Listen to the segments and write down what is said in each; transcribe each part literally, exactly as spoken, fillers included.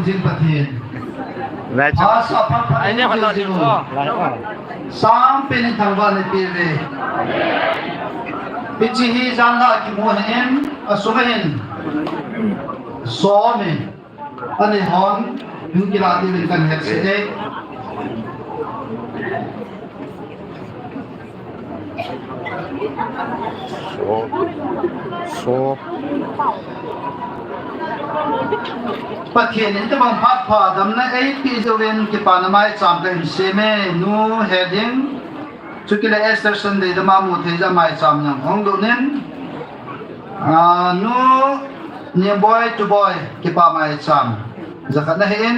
Jing Pathen. Asa phat phat in jing jing u. Sangpen in thangvah in peh uve. Hiche hi janhi a kimu ahin, asunga hin som in. Ani hon, hung kilah diuvin kahin hetsah e. So, so. Pathen in tabang phat pha damna eipeh jeh uvin kipana maicham kahin sem e, Nu Heding. Chukit le Easter Sunday dama mu thei jeh a maicham jong hung lut in. Ah, Nu Nimboi Tuboi kipa maicham. Jakhat na hin.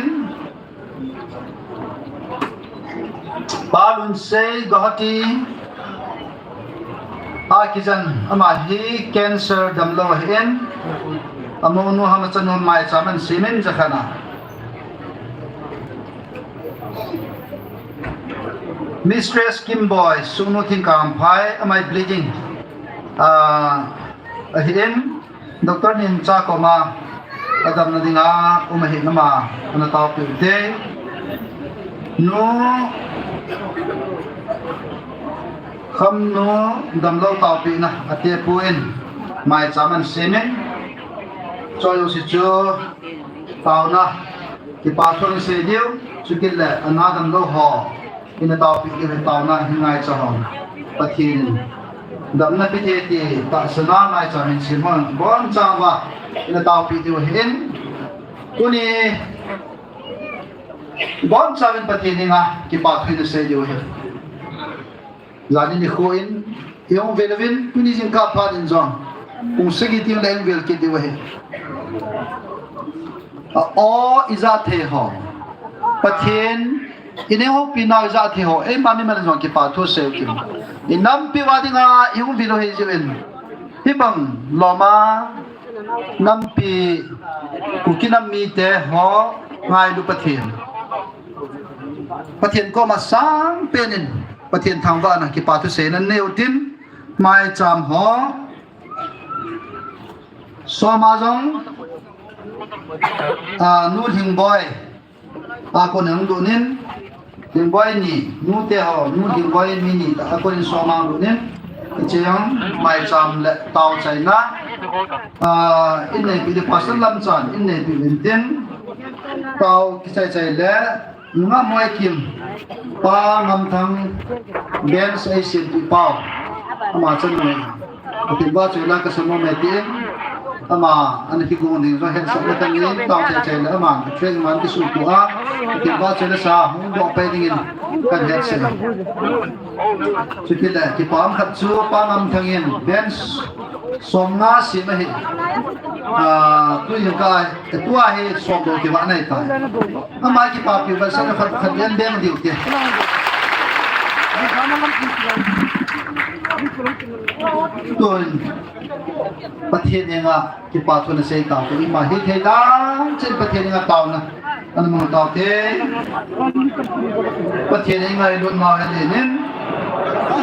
Pa Lunsei Guwahati a kijen ama hi cancer damlou ahin. Amonu ham achanu maicham ahin sem in jakhat na. Mistress Kimboi, Sugnu Thingkangphai, amai bleeding, ah, ahin, Doctor Nimcha koma, adamna dinga, um ahin ama, ana taopeh ute. Nu Khamnu, damlou taopehna, atepon, maicham ahin sem in, choi u si chu, taona, kipa thu sei diu, chukit le ana damlou ho, ina taopeh diu hi taona hin ngaicha ho. Pathen in damna pe thei ti tahsanna maicham in sem ho, bonchauva, ina taopeh diu ahin. Tuni, bonchauvin Pathen henga, kipa thu ina sei diu ahi. Jani nikho in, i hung vel uvin, tuni jingkah phat in jong, pung sagi teng le i hung vel kit diu ahi. A, o, i ja thei ho. Pathen, i neo pi nau i ja thei ho. Eima mimal in jong kipa thu sei u tin. I nampi uva dinga, i hung vil u ahi jeh in. Hibang loma, nampi, Kuki nam mite ho, ngailu Pathen. Pathen koma sangpen in. Pathen thangvahna kipa thu seina nei u tin, maicham ho. Soma jong, ah, Nu Lhingboi, a kon hung lut in, Lhingboi ni, nute ho, Nu Lhingboi mi ni, a kon in soma lut in, hiche jong, maicham le tao chaina, ah, in neipi le Pastor Lamchan, in neipi uvin tin, tao kichai chai le, Nungah Moikim, Pa Ngamthang, Benz Asian Pi Pau, ama chanu, Pathen vahchoi la kasam nom e tin, ama, ana kigong ding jong hetsahna kanei, tao chai chai le ama, train man kisuhtuh a, Pathen vahchoi le sa, hung doh pai dingin, kahin hetsah e. Chukit le, kipa um khat chu, Pa Ngamthang in, Benz, somnga sem ahi, ah, tu jingkah, tua hi somdo kivah nai tai. Ama kipapi uva sa khat khat len deng diu te. Tun Pathen henga kipa thu na sei tau te, ima hithei dan cheh in Pathen henga taona ana mang tau te. Pathen henga i lungmong a len in.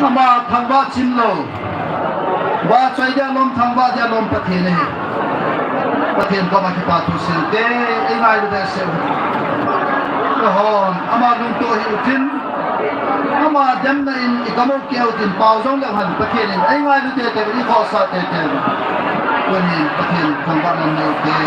Ama thangvah chim lou. Vahchoi dia lom, thangvah dia lom Pathen ahi. Pathen koma kipa thu sei u te, i ngailu behseh u. Hon, ama lungto hih u tin. Ama demna in i kamo keu tin, pao jong leu hen Pathen in, i ngailu tete, i khohsah tete. Tunin Pathen thangvahna nei u te.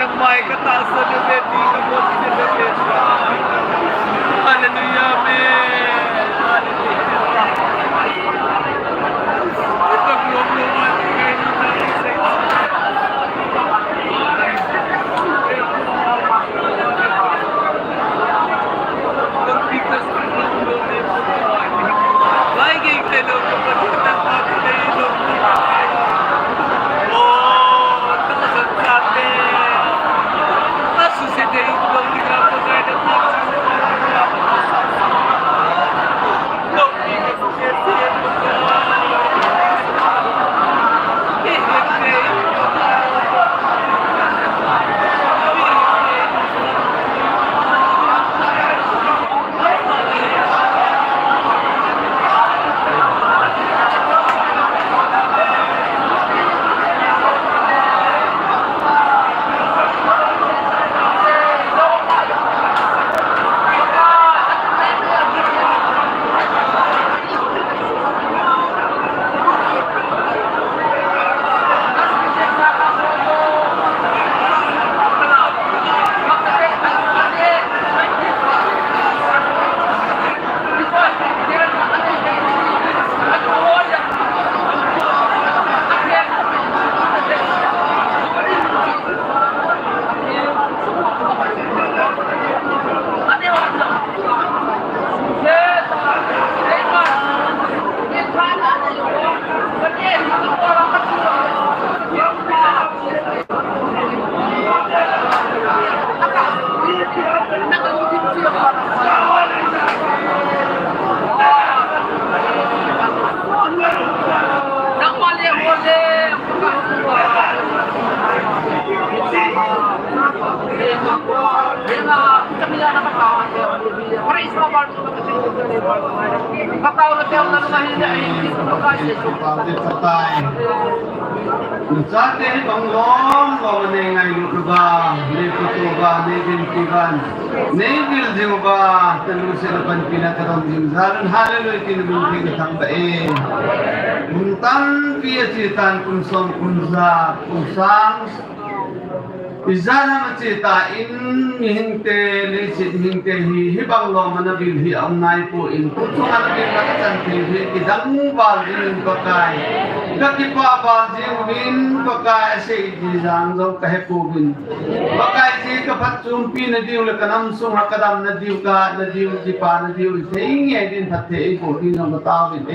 Mai ka tahsan uve, ti ka bol uve, ka bol uve. Hallelujah, amen. Hallelujah. Chate hi bang lom lom nei ngailut uva, nei kut uva, nei dinpi uva, nei vil jing uva, nalungset a panpina kadong jing jal un, hallelujah, tin lungthim kathangvah e. Kum tampi ache tan, kum som, kum ja, kum sang, ijat ham ache tan, mihingte, leiset mihingte hi, hibang lom ana vil hi aum naipoi, tuchung ana vil ana chan thei hi, kidang val dingin Pakai, kakipah val ding uvin Pakai, asei ding jong kahepouvin. Pakai, hiche kaphatchompi nadiu le kanam sunga kadam nadiu, kahat nadiu, kipah nadiu, thei nge din phatthei eiboh ding jong kataovin e.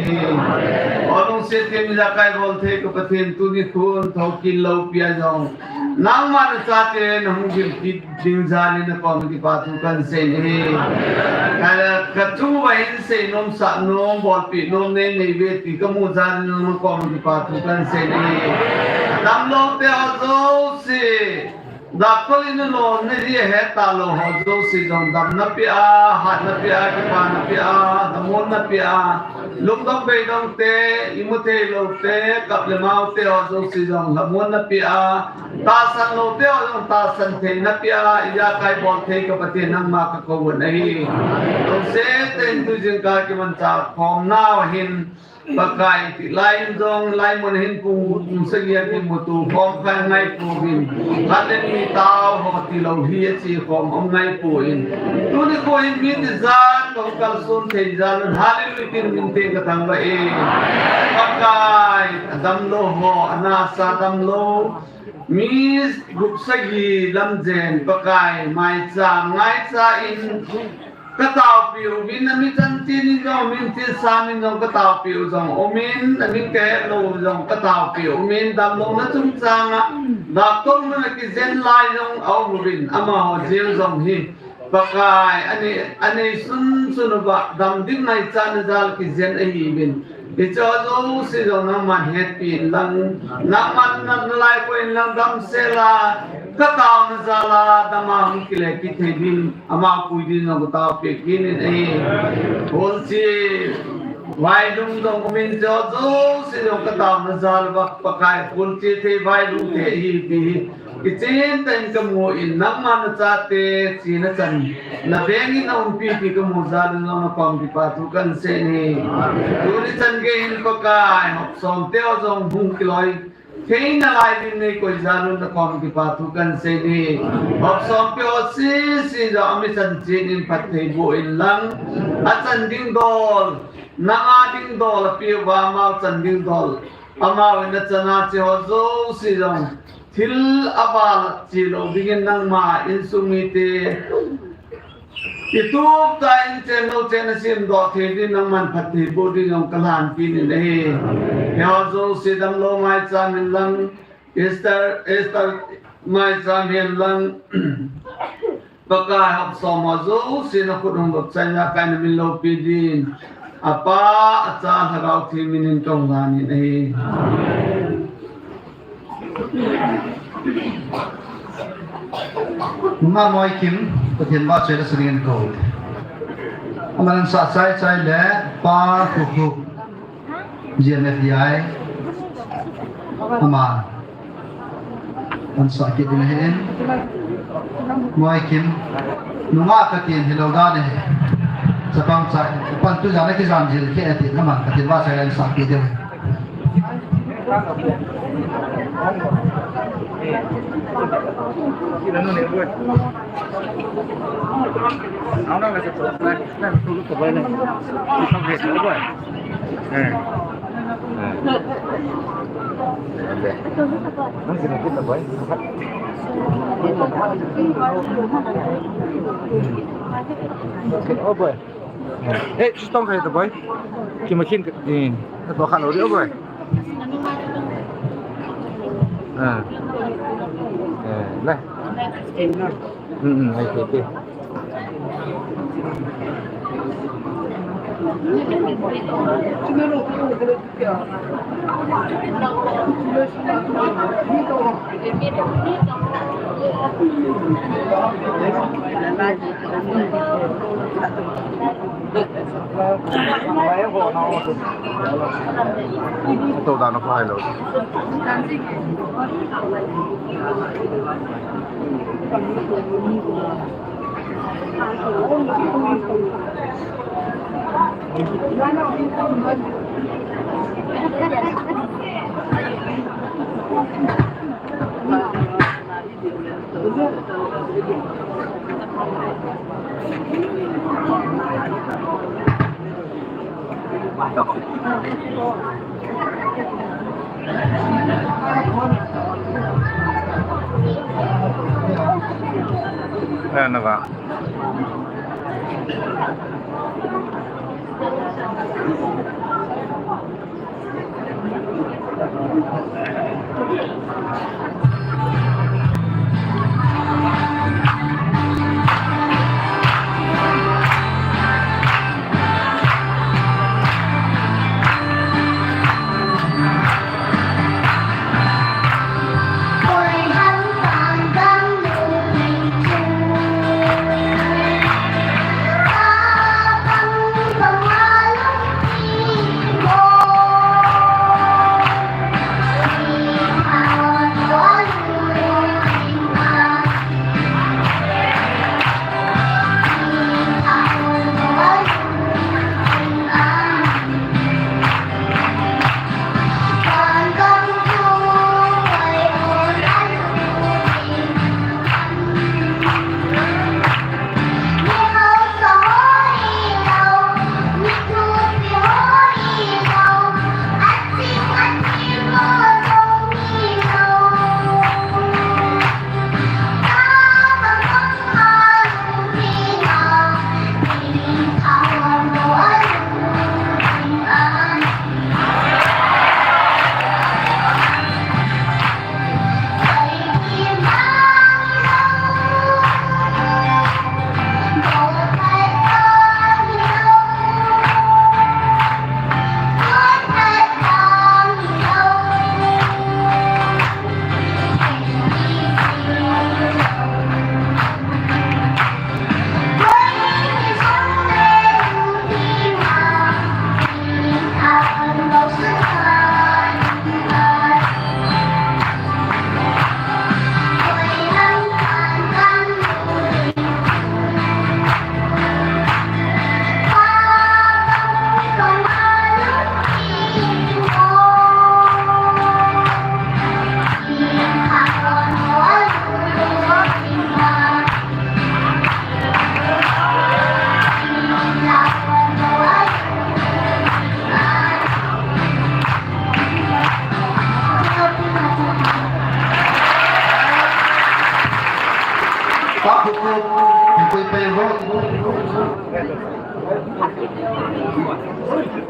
O lungset thim, ijakai bol thei ka Pathen, tuni khun thoukit loupia jong nangma nachate nahung gilpi ding jal in nakoma kipa thu kahin sei e. Ka, kachunguva hin seinom, sahnom, bolpi nom nei neiuve ti kamu jal in nakoma kipa thu kahin sei e. Damlou teho jouse, doctor in alon nadi ahet talou ho jouse jong damna pea, hatna pea, kipana pea, lhamonna pea, lungdong beidong te, imu theilou te, kap le mao teho jouse jong lhamonna pea, tahsan lou teho jong tahsan theina pea, ijakai bol thei ka Pathen nangma kakou u ahi. Lungset tah in tujingkah kimanchah khomnau ahin, Pakai, ti lai in jong, lai mun hin pung, pung sagi a kimuto khom kha ngaipouvin. Khat le ni tao ho tilou hi ache khom um ngaipon. Tuni kho hin mi tijat kahung kalson thei jal un, hallelujah, tin lungthim kathangvah e. Pakai, adamlou ho, anasa damlou, mi gup sagi lamjen, Pakai, maicham ngaicha in, kataopiuvin, ami chanchin in jong, amin chesa min jong kataopiu jong umin, amin kahetlou jong kataopiu umin, damlouna chungchang a, doctor mun a kijen lai jong aum uvin, amaho jeng jong hi, Pakai, anei, anei sunsun uva, dam ding ngaichatna jal kijen ahiuvin. Hicheho jouse jong nangman hetpi inlang, nangman nalai koi inlang, damsel a, kataona jal a, dam a hung kile kit thei din, ama pui din jong kataopeh kit in ahi. Kholchih, vailung jong umin, hicheho jouse jong kataona jal uva, Pakai, kholchih thei, vailung thei ahi ti hi. Kichen tah in kamu in, nangma nachate chena chan, naveng in naumpi ti kamu jal in jong nakoma kipa thu kahin sei e. Tuni chan gei hin Pakai, hop som teho jong hung kiloi, Theina lai din nei koi jal un nakom kipa thu kan sei ni. Hop sompi ho sese jong ami chan chen in phatthei boh in lang. Achan ding dol, nanga ding dol apeh uva, amau chan ding dol. Amau in achan a che ho jouse jong thil aval a che lou dingin nangma insung mite kitup tah in chen lou chen a semdoh thei din nangman phatthei boh ding jong kalhanpi in ahi. Hiho jouse damlou maicham in lang, Esther, Esther maicham in lang, Pakai hop som ho jouse nakhut hung vop chai na kai namin loupi din, Apa, Acha, Lhagao Theng min in kahung lhan in ahi. Nungah Moikim, Pathen vahchoi le sa dingin kou. Aman ansah chaichai le Pa Khukhuk, G M F D I. Ama ansah kit ding ahin. Moikim, nungah kati in hilou dan ahi. Chapang chai, pan tu jan a kijan jil kit ati, aman Pathen vahchoi le ansah kit ding ahi. Oh boy. Eh, sitong kaya to boy. Kimakin ka, eh, ito ka lori, oh boy. Ah. Eh, na. Mm, mm, okay, okay. Ito dano pa hello. Ayan na ba?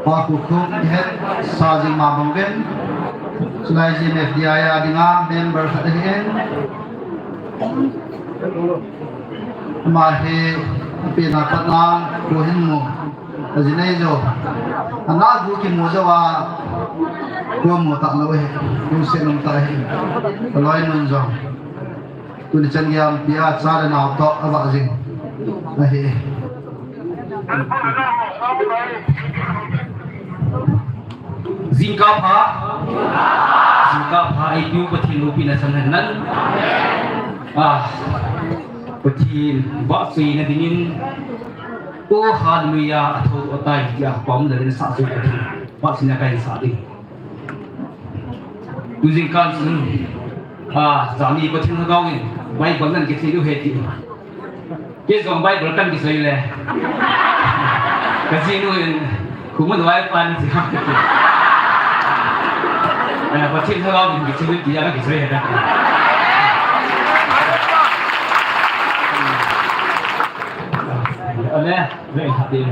Pa Kukhum het sa jing ma bang ven. Chulai jin F D I a dinga member khat ahin. Ama hi apena patna ko hin mu. Ajinei jo. Ana gu kimu jo a. Ko mu ta lo he. Ko se nom ta he. Loi nun jo. Tuni chan geiya pia cha le nao toh avah jing ahi. Jingkah pha, jingkah pha, eipeu Pathen loupina chang hen lang. Ah, Pathen vahchoina dingin, O hallelujah, athou atai tia pom le sa chu Pathen vahchoina kahin sa ding. Tujing kan sun, ah, jani Pathen Lhagao in Bible nan kithei diu ahi ti. Kei jong Bible kan kisei le. Kajinu in, khu mun vai pan ti. Eh, Pathen Lhagao in kithei diu tia kisei ahi. Ale, ve khat ding.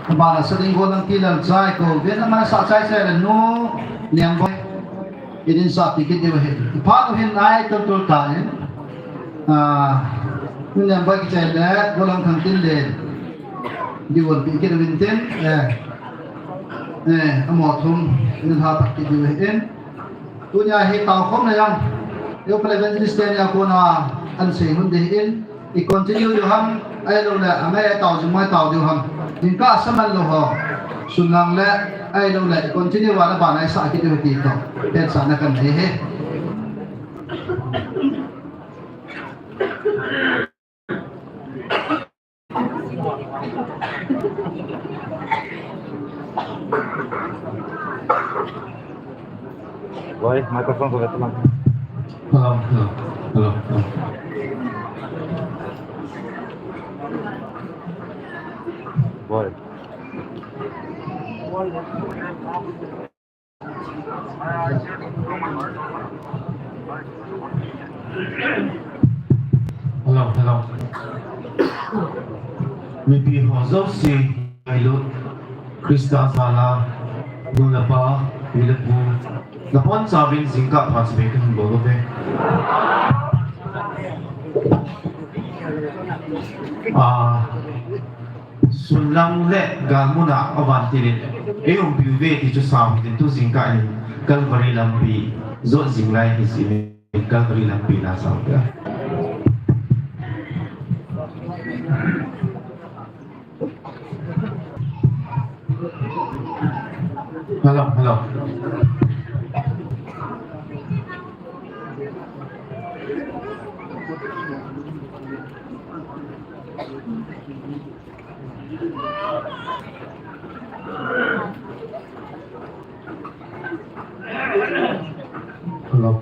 Abana sa ding golhang tilal chai ko. Vena mana sa chai chai le nu Niangboi. Idin sa pi kit diu ahi. Phat u hin ai tul tul ta in. Ah, nu Niangboi kichai le golhang thang tin le. Diu pi kit diu in tin. Eh. Eh, amo thum. Idin ha pat kit diu ahi in. Tunia hi tao khom na jong, Youth Evangelist te nia kona ahin sei hun ding ahin, i continue diu ham, ahilouleh, amai tao jing mai tao diu ham. Jingkah sa man lou ho, sun lang le, ahilouleh, i continue vana bana i sa kit diu ti toh, hetsahna kanei e. Boy, microphone ko veto lang. Hello, hello, hello, hello. Boy. Hello, hello. Mipi ho jouse, ngailut, Christa jal a, nu le pa, pi le pu, nabonchauvin jingkah pha chibai kahin bol uve. Ah, Sun lang le gal mun a avantil in eiumpiu ve ti chu sao hitin, tu jingkah in Calvary lampi jot jing lai hi jeh in Calvary lampi na sao te. Hello, hello. Hello.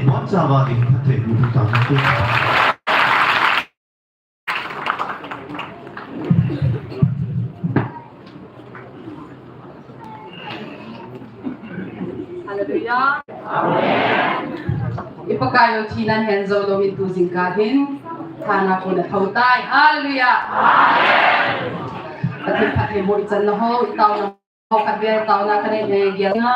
Bonchauva ding phatthei boh tauhen. Hallelujah. Amen. I Pakai jong thina ahin jou louvin tu jingkah hin thina kon athou tai. Hallelujah. Amen. Pathen phattheiboh ichan nau, itaona ho khatvei taona kanei, eh, gel nga.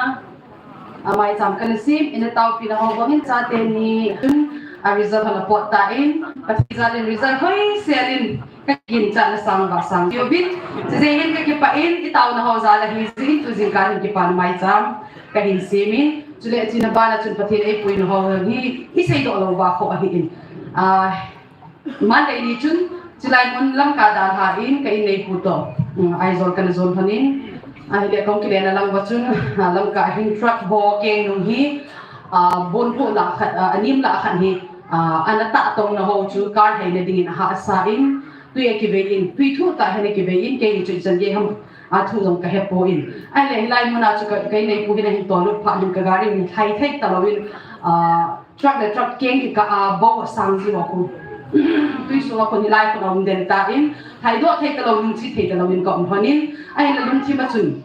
Amai cham kana sem, ina taopi nau bangin chate ni chun, a result hon apot tan, Pathen jalin result hoisel in kaginchat na sang vah sang jeh uvin, chujeh hin kakipah in, itaona ho jal ahi jeh in, tu jingkah hin kipana maicham kahin sem in, chule chuna bana chun Pathen eipui nau ho hi iseidoh louva kho ahin. Ah, Monday ni chun, chilai mun Lamka dalhan ka inneipu toh, um, Aizawl kana jon lhonin, ahile kahung kile na lang uva chun, ah, Lamka hin truck ho keng nung hi, ah, bon pho lah khat, ah, anem lah khat hi, ah, ana tah tong nau ho chu car haina dingin ahahsa in, tui akivei in, tui thuh tah hin akivei in, keini chu ichan gei ham, athu jong kahepoi. Ahile hilai muna chu ka, ka inneipu hin ahin tol lut phat hin ka gari hin lhai thei talouvin, ah, Truck le truck keng kikah a bou asang jiu a khu. Tui sunga khu hilai khu aum den tan, lhaidoh thei talou, lungset thei talou in ka um lhonin, ahinla lungthim a chun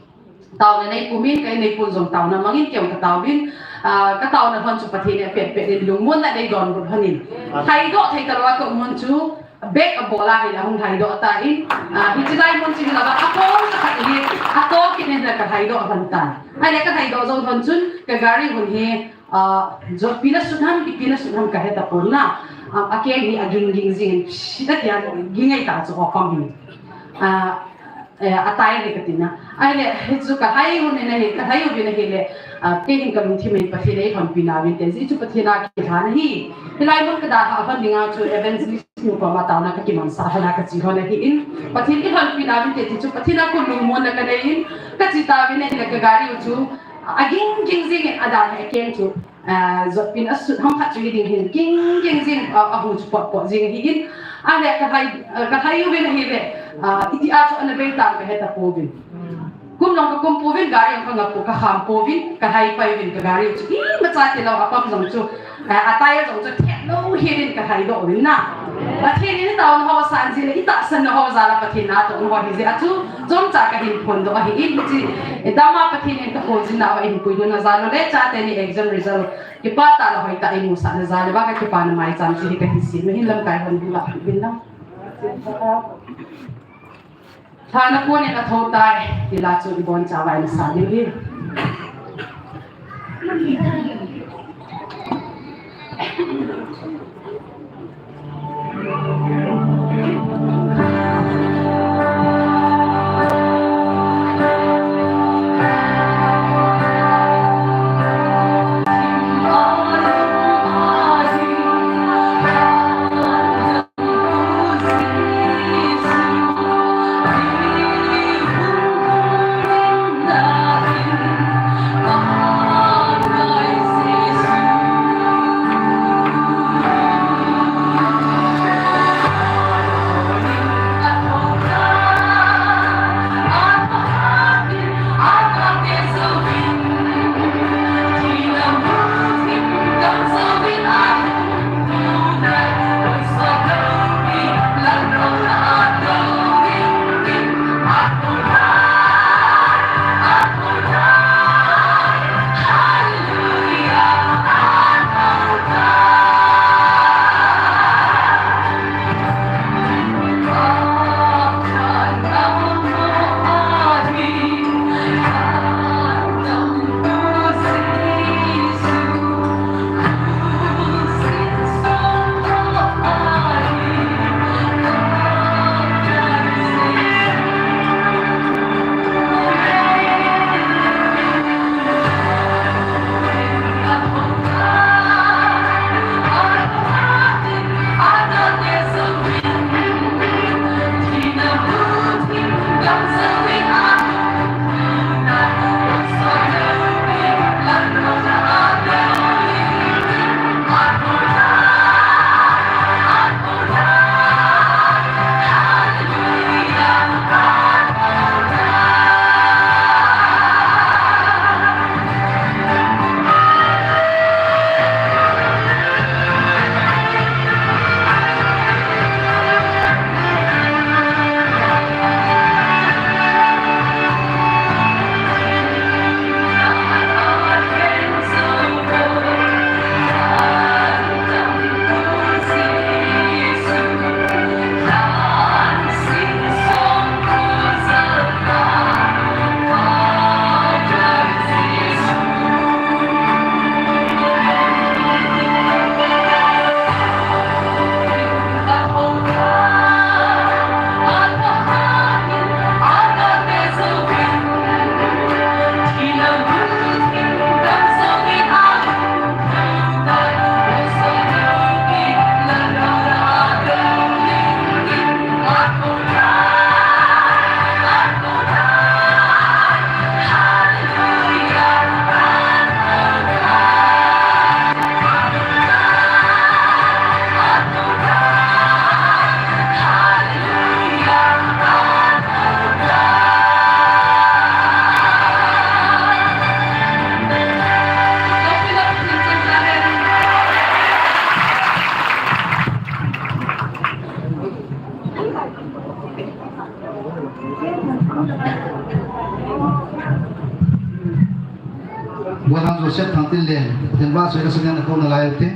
taona nei pumin, ka inneipu jong taona mangin kei jong ka taovin, ah, ka taona lhon chu Pathen in apet pet in lungmonna nei donbut lhonin. Lhaidoh thei talou a ka um lhon chu, bag abol a hin ahung lhaidoh tan, ah, hiche lai mun chu hilou va, akong sa khat hi, atoh kit in ka lhaidoh lhon tan. Ahile ka lhaidoh jou lhon chun, ka gari hun hi, Ah, jotpi na sut ham, ipi na sut ham ka he tapon na. Ah, akeng hi aging ging jing, pshh, na tia ging ei ta chu o pam hi. Ah, eh, atai le ka tina. Ahile, hichu ka lhai uvin ahi, ka lhai uvin ahile, ah, kei hin ka lungthim in Pathen in eilhonpi nauvin te. Hichu Pathen a kilhan ahi. Hilai mun ka dalha lhon dinga chu evangelist nu koma taona ka kimansah lhon a ka che lhon ahin. Pathen in eilhonpi nauvin te ti chu Pathen a kon lungmonna ka nei in, ka che tauvin ahile ka gari u chu, Aging ging jing in adalha akeng chu, ah, jotpi na sut ham khat chu hiding hin, ging ging jing, ah, ahu chu pot pot jing ahin, ahile ka lhai, ah, ka lhai uvin ahile, ah, itia chu ana bei tam ka he tapouvin. Kum jong ka kum pouvin, gari jong ka ngap pou, ka kham pouvin, ka lhai pai uvin ka gari chu, imacha tilou a pam jong chu, Ah, atai jong chu thet lou hel in ka lhaidoh uvin na. Pathen in itaona ho asan jeh le, itahsan na ho jal a Pathen natoh na ho ahi jeh a chu, chomcha ka hin phondoh ahin, hiche, eh, dam a Pathen in ka khojin na uva eihin puilut na jal u le, chate ni exam result kipah tah le hoitah a eimusah na jal uva, ka kipana maicham chu hi ka hin sem, hin lamkai hon hin lah uvin lang. Thina kon in athou tai, ti la chu ibonchauva ina sa diu hi. Sui ka sui na ko na lai te.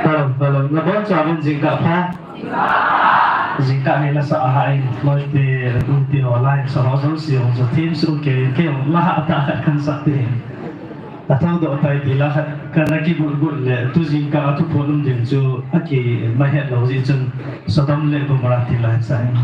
Hello, hello. Nabonchauvin jingkah pha. Jingkah hi la sa a hai, loi te, la tu te, online sa ho jong si jong sa thim su ke, ke la ha ta kan sa te. A thang do tai ti la khat, ka na kibulbul le, tu jingkah a thuphon um ding chu, a ki ma het lou jeh chun, Sodom le Gomorrah ti la sa in.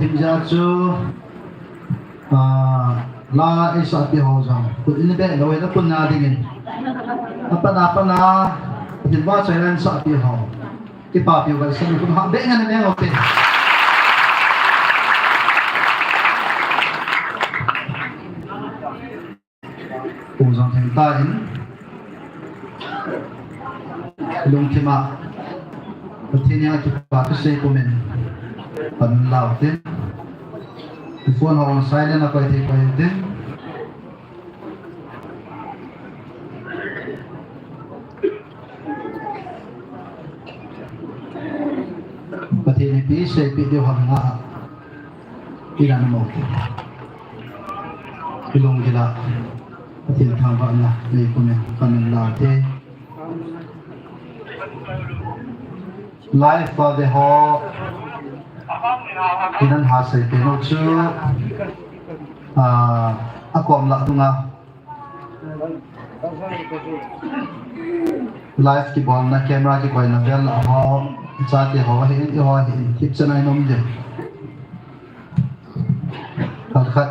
Hijeh chun, ah, la eisahpi ho jong, khut in beh lou, na pun na dingin. Apat apat a, Pathen vahchoi la eisahpi ho. Kipapi uva, sa nu kum ha, beh ngan na neo te. Pu Jangtheng tan, lungthim a, Pathen henga kipa thu sei pumin, pan lau tin, phone ho silent a koi thei koi tin. Pathen in ipi seipeh diu ham nga. Ina na mo. Ilung gila. Pathen thangvahna nei pumin, pan lau te. Live a ve ho. Inan ha seipeh nau chu. Ah, akom lah dunga. Live kibolna, camera kikoina vel a ho, chate ho ahin, eiho ahin, thipchan a inom diu. Khat khat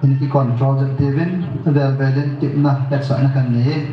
in kicontrol jep diuvin, avel vel in tipna, hetsahna kanei.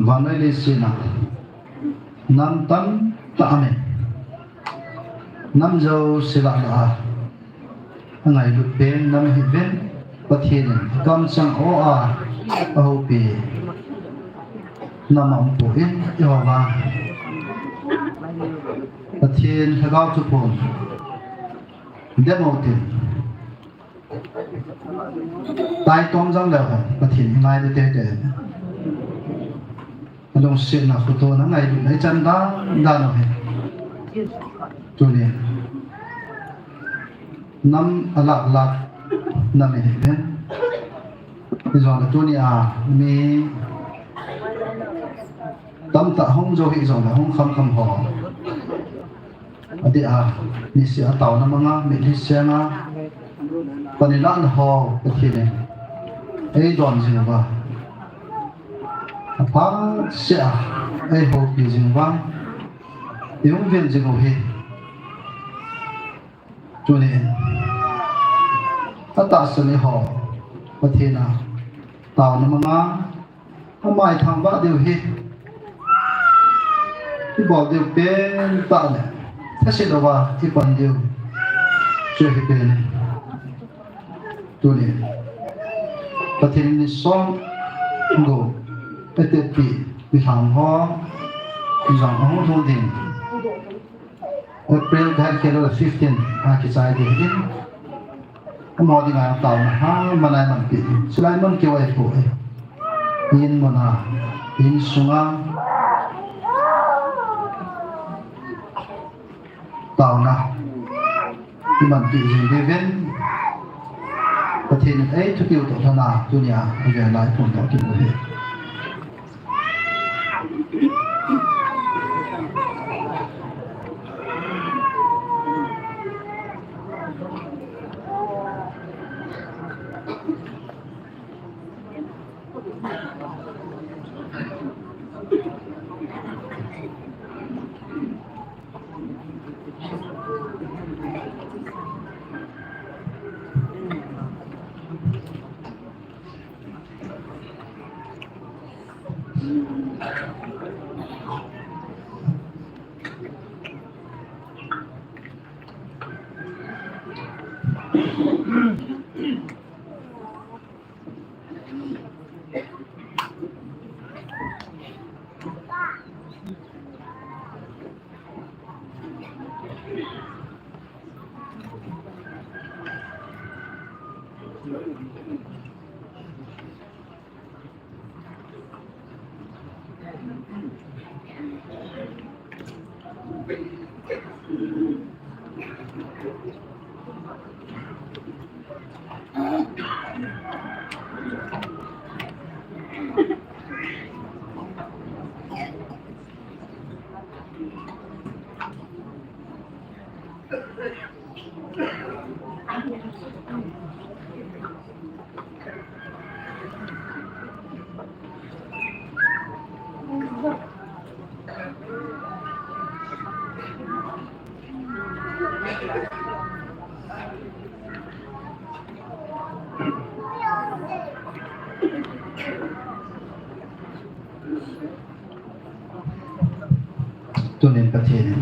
Vannoi leiset a nam tamtah aumin, nam jouse lah lah a angailut pen nam ahiuvin, Pathen in akamchang o a ahoupi nam aumpoi, eiho vang Pathen Lhagao thuphon dem utin. Taitom jong leu hen, Pathen i ngailu teitei. Alungsetna, khotona, ngailutna ichan dan dan u ahi. Tuni nam alah lah nam ihiuvin. Hijongle tuni a mi tamtah hung jou hih jongle hung kham kham ho. Adeh a, niseh a taona manga, mitlhi senga, pan ilah na ho, Pathen in eidon jing uva, aphat seh a eihoupi jing uva, i-umvel jing u hi. Tuni in, atahsan eiho, Pathen a taona manga, amai thangvah diu hi, ibol diu pentah le, thase louva ipan diu chu ahi pen e. Tuni Pathen in ni som gup eitepi, mi lhang ho jong ahung lhung ding. April kahet khel le fifteen a kichai ding ahin. Amaho dinga taona ha, manai manpi. Chulai mun keu ahipoi. In muna, in sunga taona imanpi jing diuvin, Pathen in eithupiu toh lhona tunia avel a iphondoh kit u ahi. Tunin Pathen in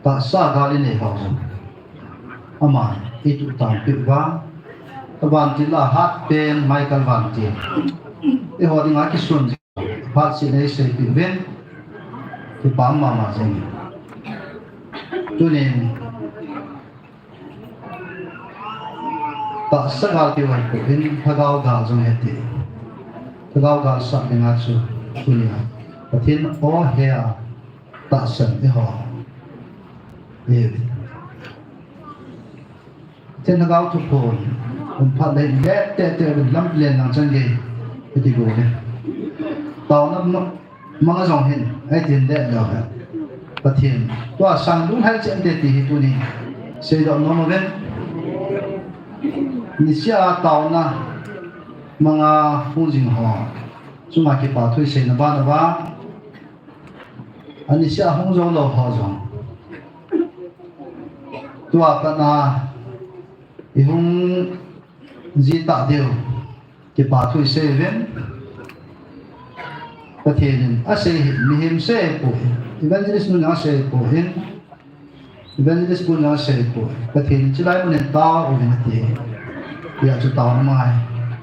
tahsa gal inei hou jong, aman eituh tangpeh uva, avantil a hatpen Michael Vantil, eiho dinga kisun jing, phat seh nei seipeh uvin, kipah mama jeng. Tunin tahsa gal keu ahi poi, lhagao gal jong ahi ti. Lhagao gal sah dinga chu tunia Pathen o he a tahsan eiho. Amen. Pathen lhagao thuphon um phat le le te te lam len lang chan gei. Iti go le. Taona ma- Manga jong hin, ei tin le lou hen. Pathen, tua sang lunghel cheh te ti hi tuni seidoh nom uvin. Niseh a taona manga hung jing ho chunga kipa thu iseina ban uva, aniseh a hung jou lou ho jong, tua pat a ihung ji tah diu kipa thu isei uvin. Pathen in asei hi mihem sei poi, evangelist nu jong asei poi, evangelist pu jong asei poi. Pathen in chulai mun in tao uvin ati. Hijeh chun taona manga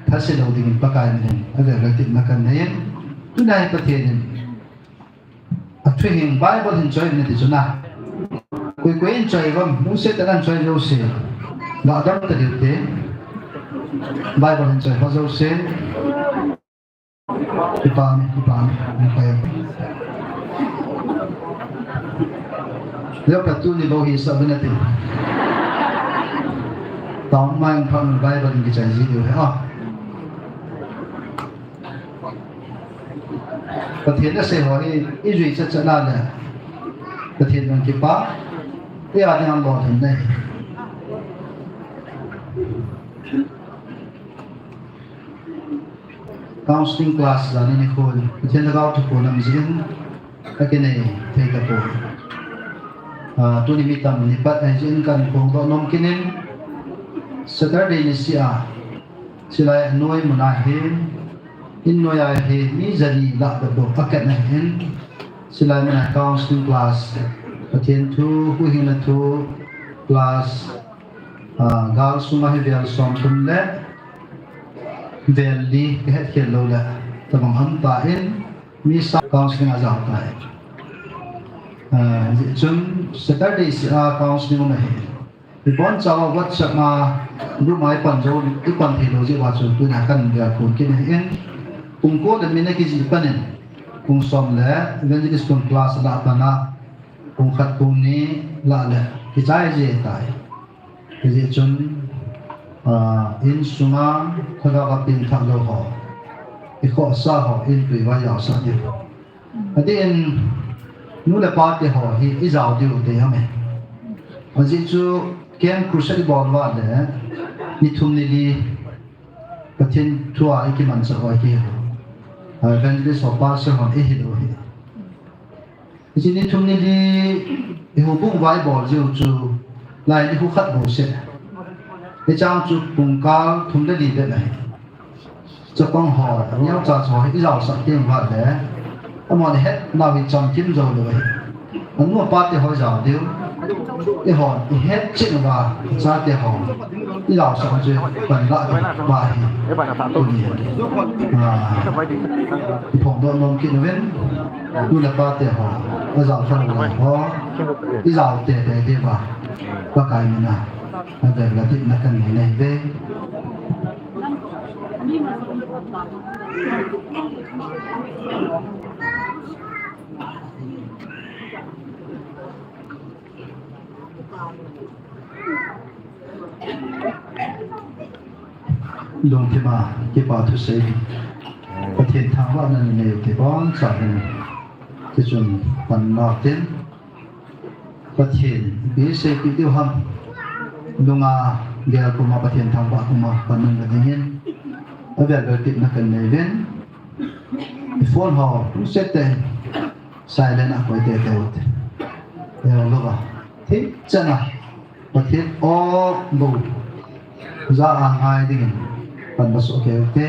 thase lou dingin Pakai min in avel le tepna kanei in. Tunia hi Pathen in athuhing Bible hin choi uvin ati chu na. Koi koi in choi uvem, lungset tah in choi jouse. Ga dam ta diu te. Bible hin choi ho jouse. Kipah e, kipah e, kipah e. Leo pa tuni bou hisah uvin ati. Taona manga phat Bible in kichai ji diu ahi. Ah. Pathen asei ho hi ijui chat chat na le Pathen jong kipah, i a ding a lolhin nei. Counseling class jani nikho in Pathen lhagao thuphon um jin, akinei thei tapoi. Ah, tuni mi tam ni pat ahi jeh in kahin phongdoh nom kit in, Saturday niseh a, chulai noi mun a hin, in noi a hin mi jani lah bep bou akit na hin, chulai mun a counseling class, Pathen thu, huhhingna thu class, ah, gal sunga hi vel somthum le vel li kahet khel lou le, tabang ham tan, mi sa counseling ajao tai. Ah, hijeh chun Saturday seh a counseling um ahi. Ibonchauva WhatsApp a group a ipan jou, ipan thei lou jeh uva chu tunia kahin vel phon kit ahin. Pung ko le minute kijih pan in, pung som le evangelist tun class lah pan a, pung khat pung ni lah le kichai ji tai. Hijeh chun, ah, insunga lhagao a pengthah lou ho, ikhohsah ho, in tui uva jaosah diu. Adeh in, nu le pa te ho hi ijao diu te ham e. Ajeh chu Camp Crusade ibol uva le, ni thum ni li, Pathen thu a ikimanchah ho ikihi. Ah, evangelist ho, pastor ho ihi lou hi. Hiche ni thum ni li, ihoubung uva ibol jiu chu, lai nikho khat bou seh. Hichang chu pungkal thum le li bep ahi. Chapang ho, neocha cha ho hi ijaosah teng uva le, amahon ahet nau hi chamkim jou lou ahi. Anu apa te ho ijao diu. Eihon ihet chet uva, chate ho ijaosah chu panla uva ahi. Tuni, ah, iphongdoh nom kit uvin. Nu le pa te ho, ajao kha lou ho, ijao teitei diuva, Pakai min a, avel le tepna kanei nahi uve. Lungthim a kipa thusei, Pathen thangvahna nanei u ti boncha hin, tichun panna tin, Pathen ipi seipeh diu ham, lunga gel puma Pathen thangvah puma panmun na dingin, avel vel tipna kanei uvin, i phone ho set te, silent a koi teitei ute. Eilou va, thei chana Pathen o bou ja a ngai dingin pan ba soh kei ute.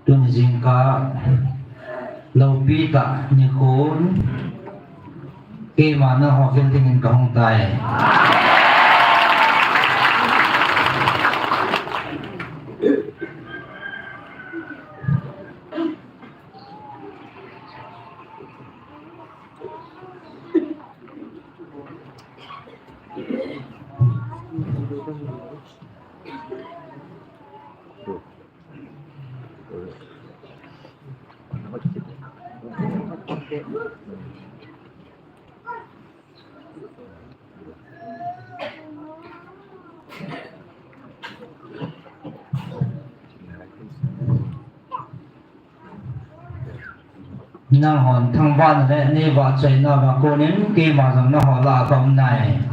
Tun jingkah loupi tah nikhon keima nangho vil dingin kahung tai. Nanghon thangvahna le neivahchoina va konin keima jong nangho lah a kaum nai.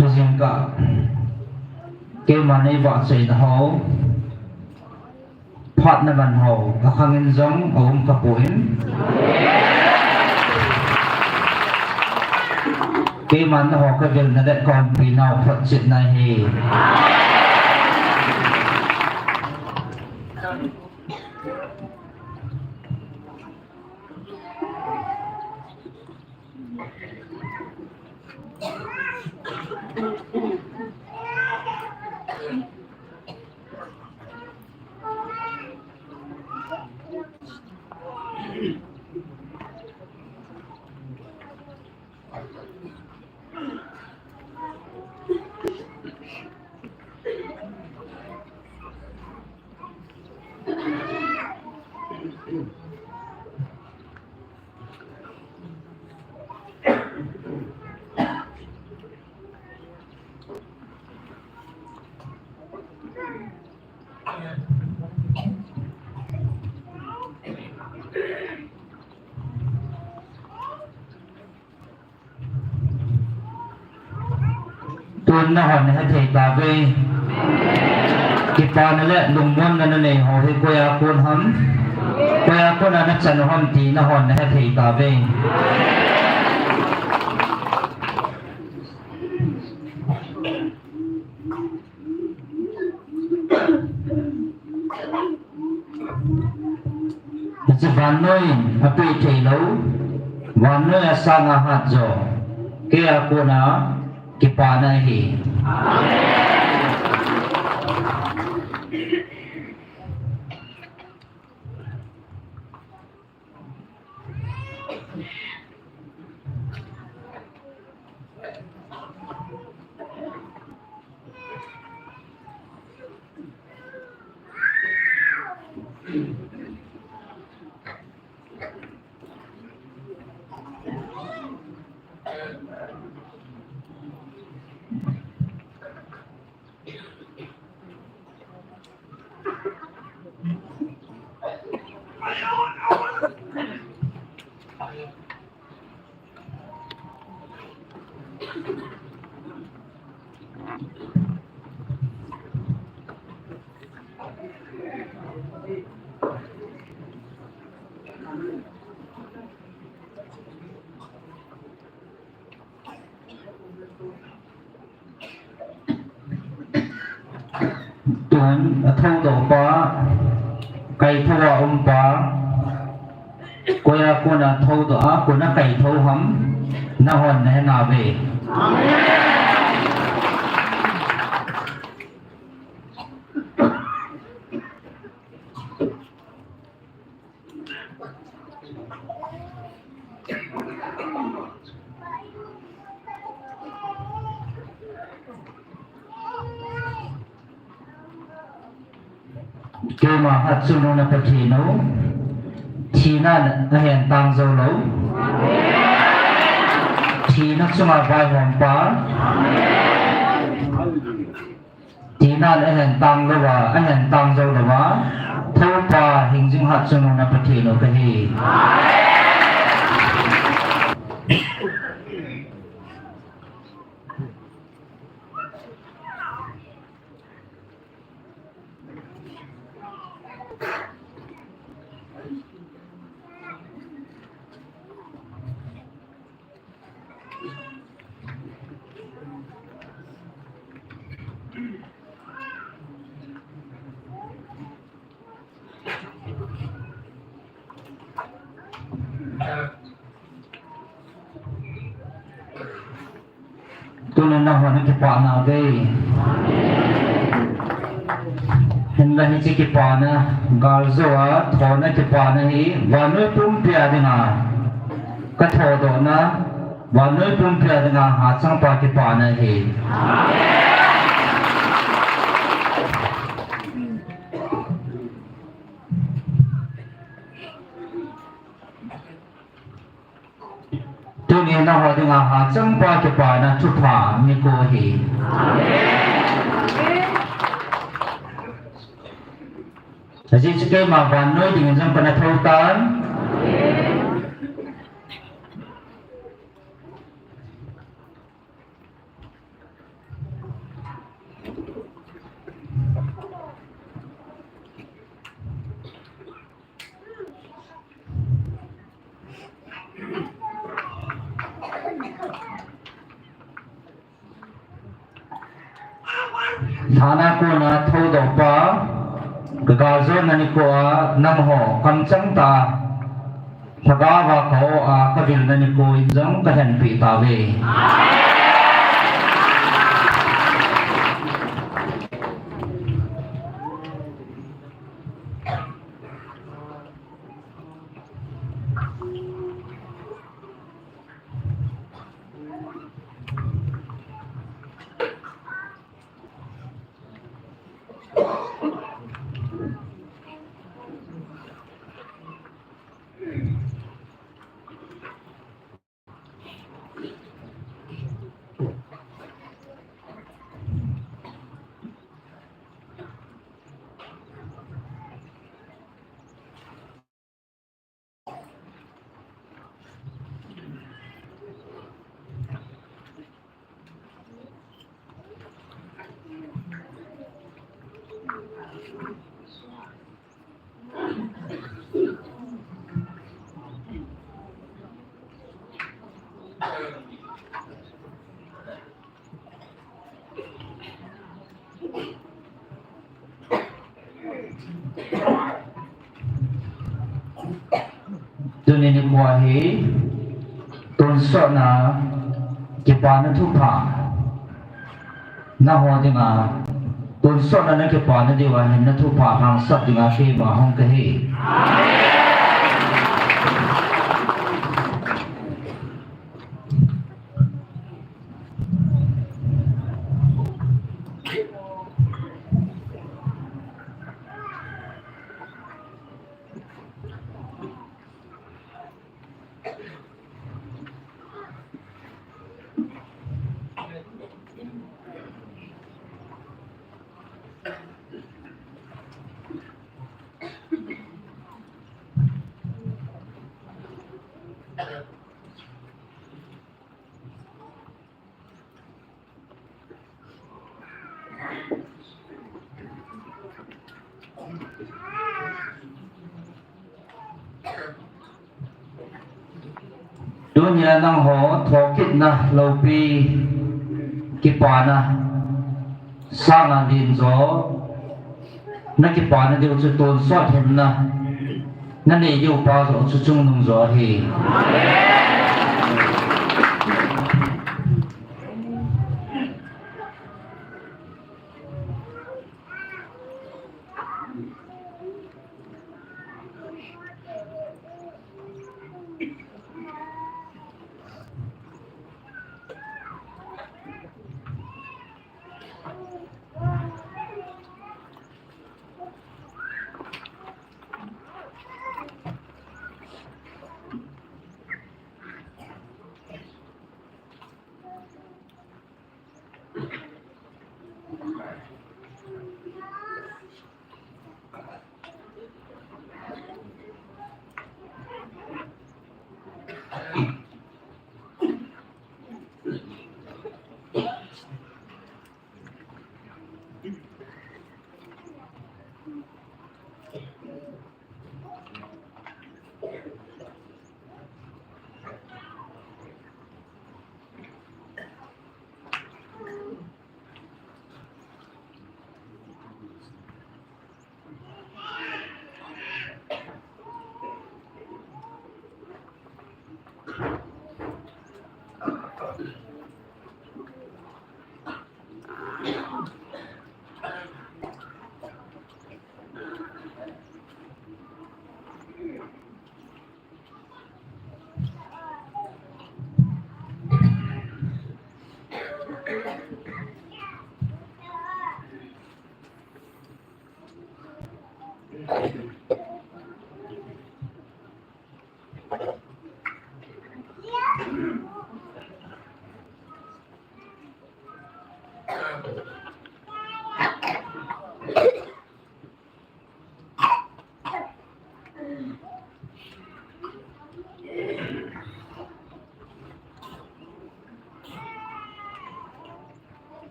Tujingkah keima neivahchoina ho, phatna man ho, akhangin jong aum khapoi. Keiman nangho kavilna le kaumpinau photchetna ahi. Tun nahon nahe thei tauve. Kipana le lungmonna nanei ho hi koiya kon ham? Koiya kona nachan u ham ti nahon nahe thei tauve. Hiche vannoiyin apeh theilou, vannoi a sanga hat jo, keiya kona kipana ahi. Tun athoudoh pa, kaithou a um pa, koiya kona thoudoh a, kona kaithou ham, nahon nahe nauve. Keima hatchungnung na Pathen u, thina ahen tang jou lou, thina chunga vaihom pa. Thina ahen tang louva, ahen tang jou louva, thoupa hingjing hatchungnung na Pathen u kahi. Tuni nangho nakipah nave. Hinla hiche kipana, galjou a thohna kipana hi vannoi pumpi a dinga kathodohna, vannoi pumpi a dinga hachangpa kipana ahi. Tuni nangho dinga hachangpa kipana thupha nikho ahi. Ajeh chu keima vannoi dingin jong kana thou tan. Lhana kona thoudohpa, kagaljona nikho a nangho kamchang tah a lhagao a ka-o a kavilna nikho in jong kahinpeh tauve. Tuni nikho hi tonsotna kipana thupha, nangho dinga tonsotna nakipana diuva hin nathupha lhangsap dinga keima hung kahi. Tunia nangho thokitna loupi kipana sanga dinjo, nakipana diu chu tonsot hinna nanei diu pa joh chu chungnung jo ahi.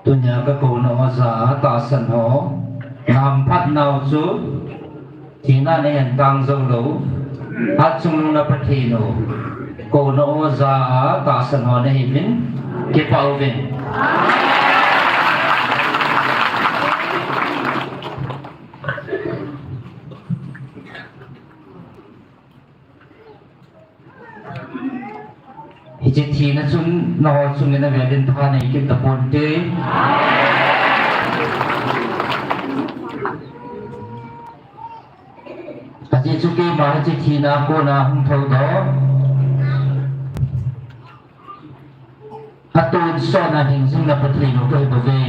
Tunia kakou nau a ja a tahsan ho, nahamphat nau chu, thina nahen tang jou lou, hatchungnung na Pathen u, kou nau a ja a tahsan ho nahiuvin, kipah uvin. Hiche thina chun nangho chunga vel in thanei kit tapon te. Ajeh chu keima hiche thina kona hung thoudoh, atonsot na hingjing na Pathen u kahi bouve.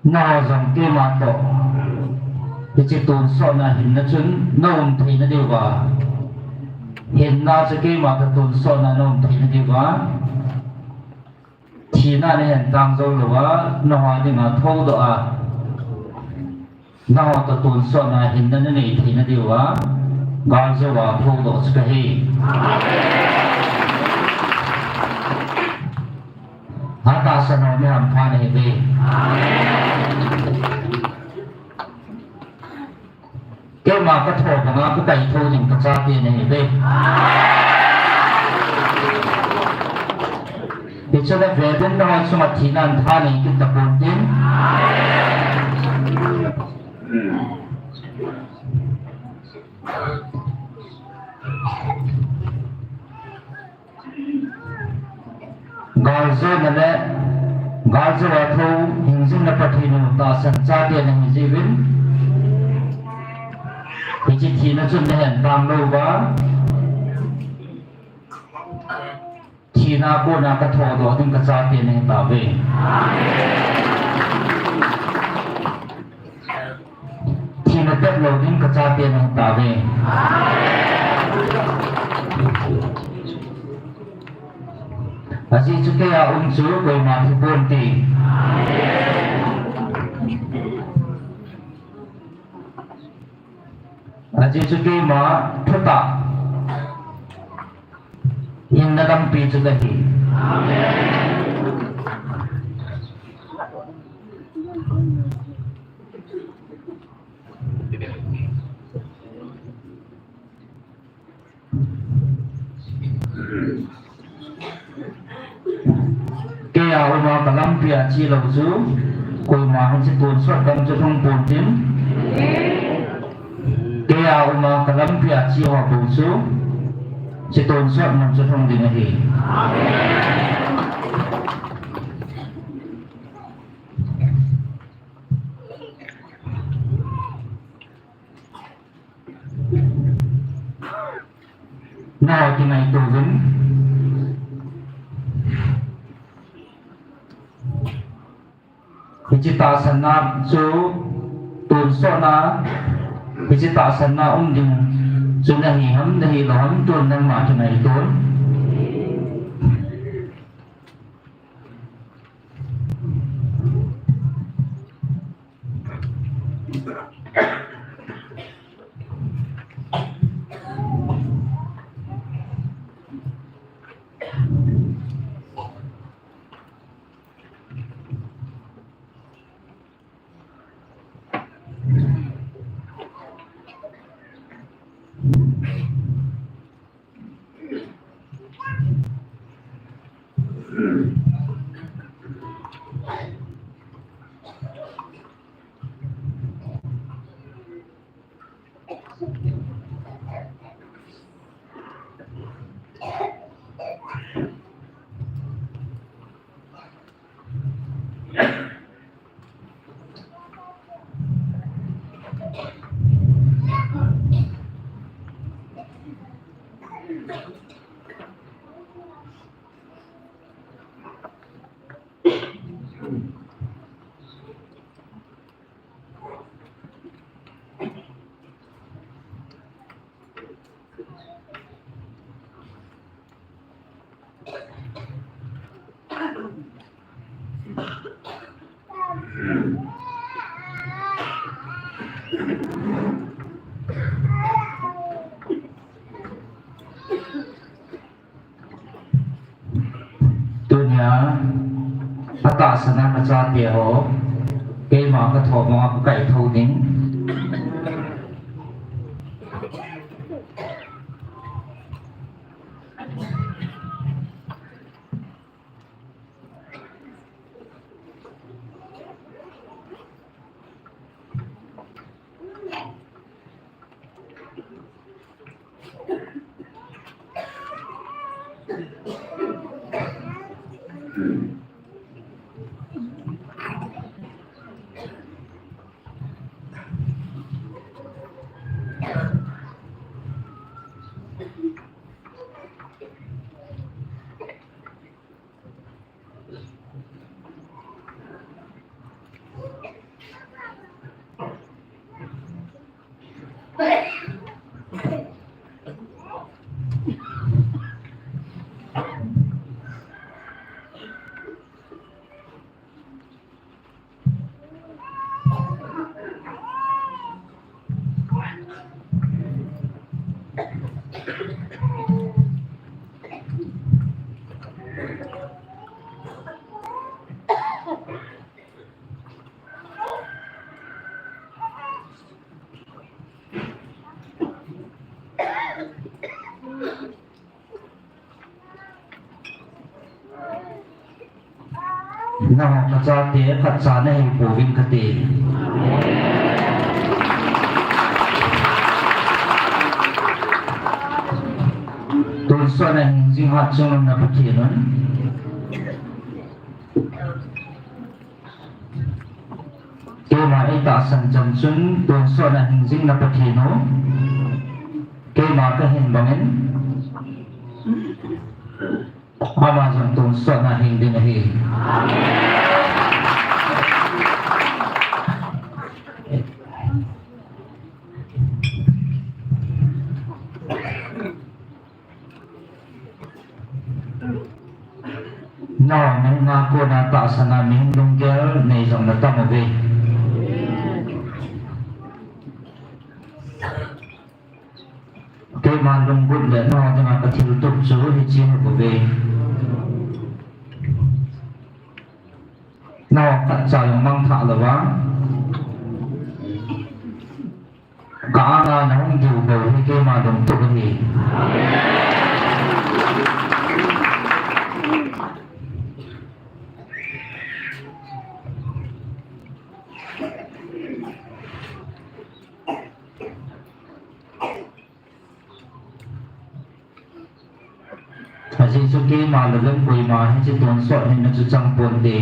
Nangho jong keima toh hiche tonsot na hinna chun naum theina diuva, hinna chu keima toh tonsot na naum theina diuva, thina nahen tang jou louva, nangho dinga thoudoh a, nangho toh tonsot na hinna nanei theina diuva, galjou a thoudoh chu kahi. Atahsan ho mi hampha nahiuve. Keima katho banga kakai thou ding kachate nahiuve. Hiche le ve den nangho chunga thina thanei kit tapon tin. Galjou na le, galjou a thou hingjing na Pathen u tahsan chate nahi jiuvin. Hiche thina chun nahen tang louva, thina kona kathoudoh ding kachate nahi tauve. Thina tep lou ding kachate nahi tauve. Ajeh chu keiya um chu koima thi ponte. Ajeh chu keima thutah hinna lampi chu kahi. Kei a um a ka lampi a che lou chu, koima hiche tonsot gam chu lhung pon tin. Kei a um a ka lampi a che ho bou chu, hiche tonsot mun chu lhung ding ahi. Nangho kingaito uvin. Hiche tahsanna chu tonsot na, hiche tahsanna um ding chu nahi ham, nahi lou ham, tun nangma kingaito un. Tunia, atahsan a kachate ho, keima kathopna a kakai thou ding. Nangho kachate khatcha nahi pouvin kati. Tonsot na hingjing hatchungnung na Pathen un. Keima eitahsan chan chun tonsot na hingjing na Pathen u. Keima kahin bangin. Ama jong tonsot na hing ding ahi. Nangho nunga kona tahsan a mihem lunggel nei jong na tam uve. Keima lunggut le nangho dinga kathiltup chu hiche hi bou ve. Nangho khatcha jong mangthah louva, ka-anga nahung diu bou hi keima lungtup ahi. Ajeh chu keima lou lem koima hiche tonsot hina chu chang ponte.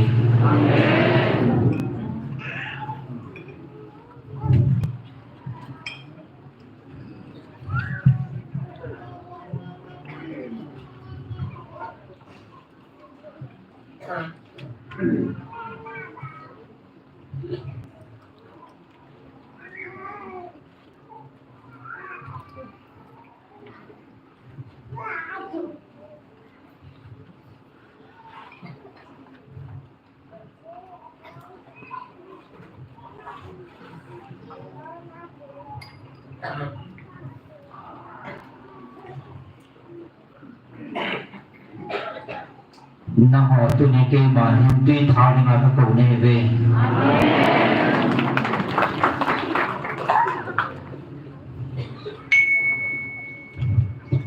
Nangho tuni keima hin twi thal dinga kakou nahi uve.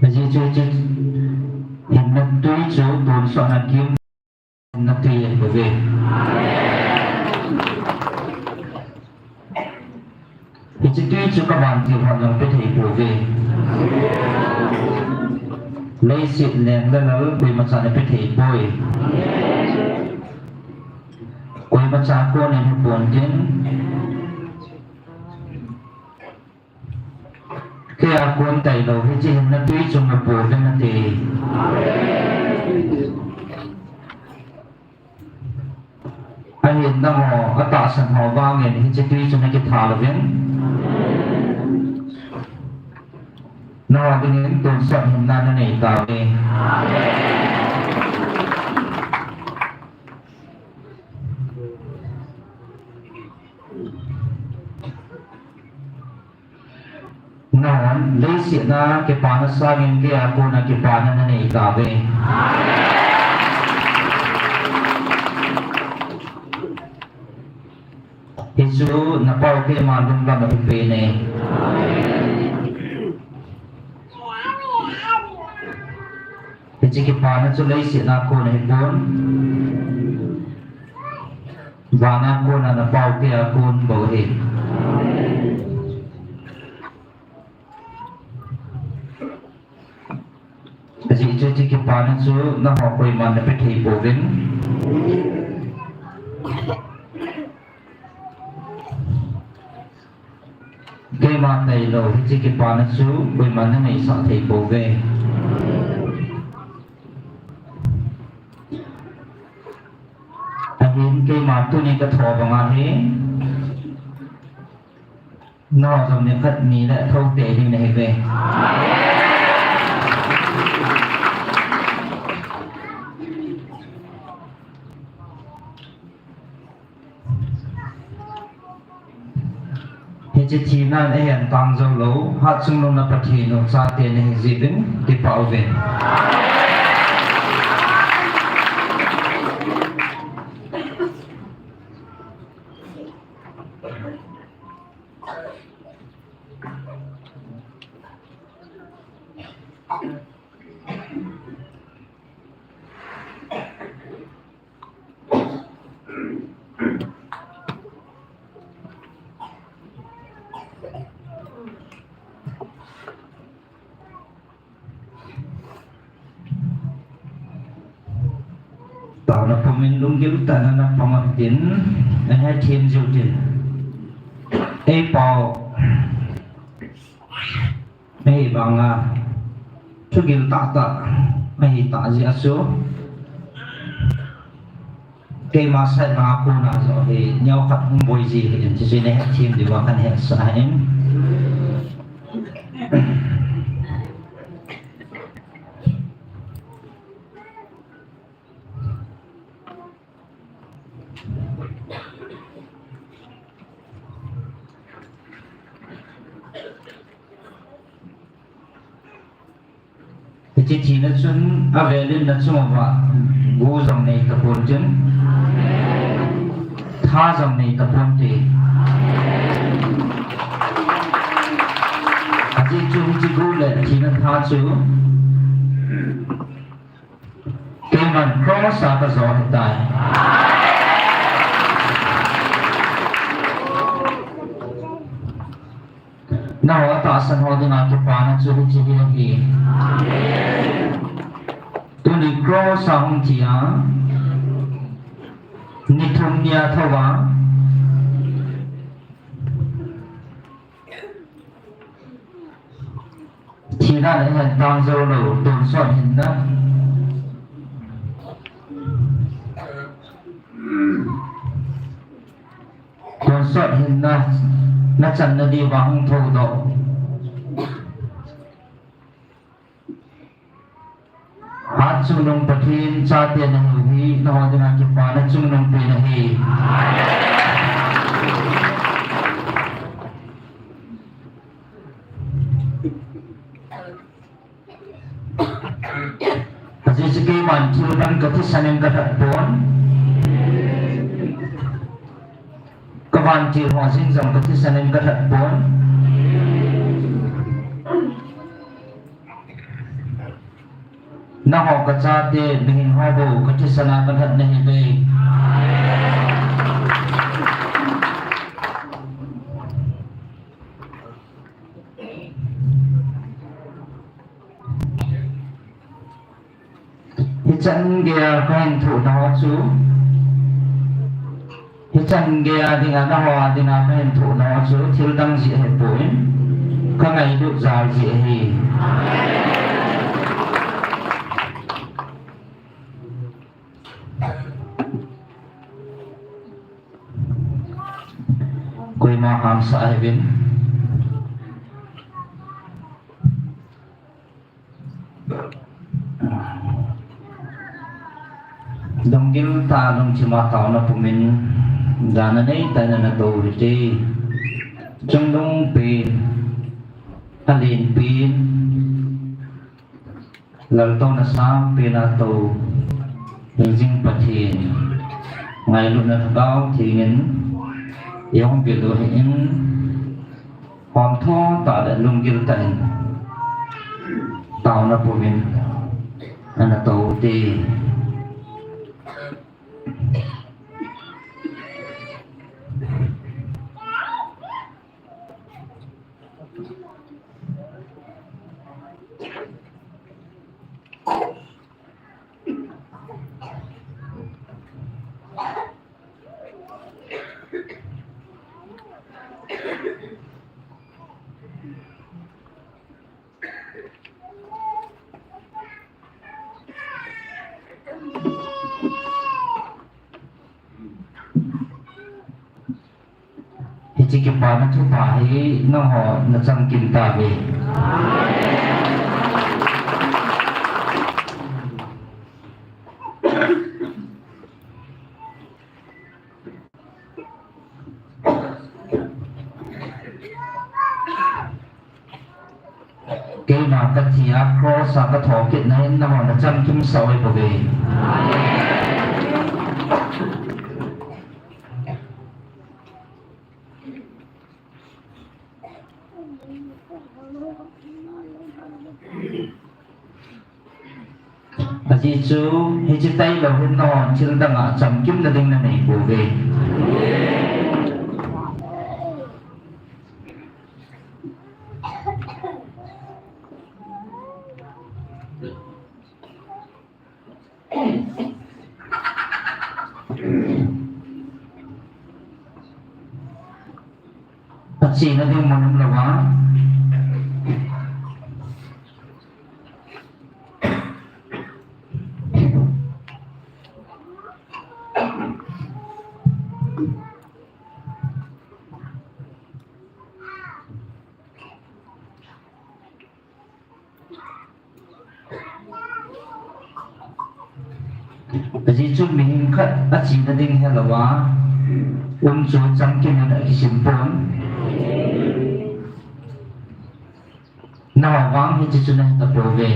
Ajeh chu hiche hinna twi chu tonsot na kim hinna twi ahi bouve. Hiche twi chu kavantil hon jong pe thei pouve. Leiset leng le lal koimacha ana pe thei poi. Koimacha kon in hipon tin, keia kon tailou hiche hinna twi chu napouvin nate. Ahin nangho atahsan ho vangin hiche twi chu nakithal uvin, nangho dingin tonsot hinna nanei tauve. Nangho leiset a kipana sangin keia kona kipana nanei tauve. Hichu napao keima lunglam a kipe e. Hiche kipana chu leiset a kon ahipon, vana kona napao keia kon bou ahi. Ajeh chu hiche kipana chu nangho koiman nape thei pouvin, keima tailou hiche kipana chu koiman naneisah thei pouve. Ahin keima tuni katho banga hi, nangho jong nikhat nile thou tei ding nahiuve. Hiche thinan eihen tang joulou, Hatchungnung na Pathen u chate nahi jeh uvin kipah uvin. Taona pumin lunggil tah in ana pang utin, ahethem jiu tin. Eipao, ahivanga thugil tahtah ahitah jeh a chu, keima side banga kona joh hi neokhat hung boi ji ahin, chuche nahethem diuva kahin hetsah ahin. Hiche thina chun avelin nachung uva gu jong nei tapon tin, tha jong nei tapon te. Ajeh chu hiche gu le thina tha chu keiman cross a kajo ahitai. Nangho tahsan ho dinga kipana chu hiche hi ahi. Tuni cross a hung thi a, ni thum ni a thou a, thina le hen tang jou lou, tonsot hinna. Tonsot hinna, nachanna diuva hung thoudoh. Hat chungnung Pathen chate nahiu hi, nangho dinga kipana chungnung pen ahi. Ajeh chu keiman thil dang kathisan in kalhat pon. Kavantil ho jeng jong kathisan in kalhat pon. Nangho kachate, mihem ho bou kathisan a kalhat nahiuve. Hichan geiya kahin thohna ho chu, hichan geiya dinga nangho a dinga kahin thohna ho chu thil dang jeh ahipon, kangailut jal jeh ahi. Koima hamsah ahiuvin. Lunggil tah a lungthim a taona pumin, dan a neitah in ana tou u hite. Chungnung pen, alen pen, laltouna sang pen a tou hingjing Pathen, ngailutna Lhagao Theng in eihung vet u ahin, homtho tah le lunggil tah in taona pumin ana tou u hite. Hiche kipana thupha hi nangho nachamkim tauve. Keima kathi a cross a kathokit na hin nangho nachamkim sah u ahibouve. Ajeh chu, hiche tailou hin nangho thil dang a chamkimna ding nanei pouve. Achena ding mun umlouva. Ajeh chu mihem khat achena ding helouva um chu chamkim in akisim pon. Nangho vang hiche chu nahi tapouve.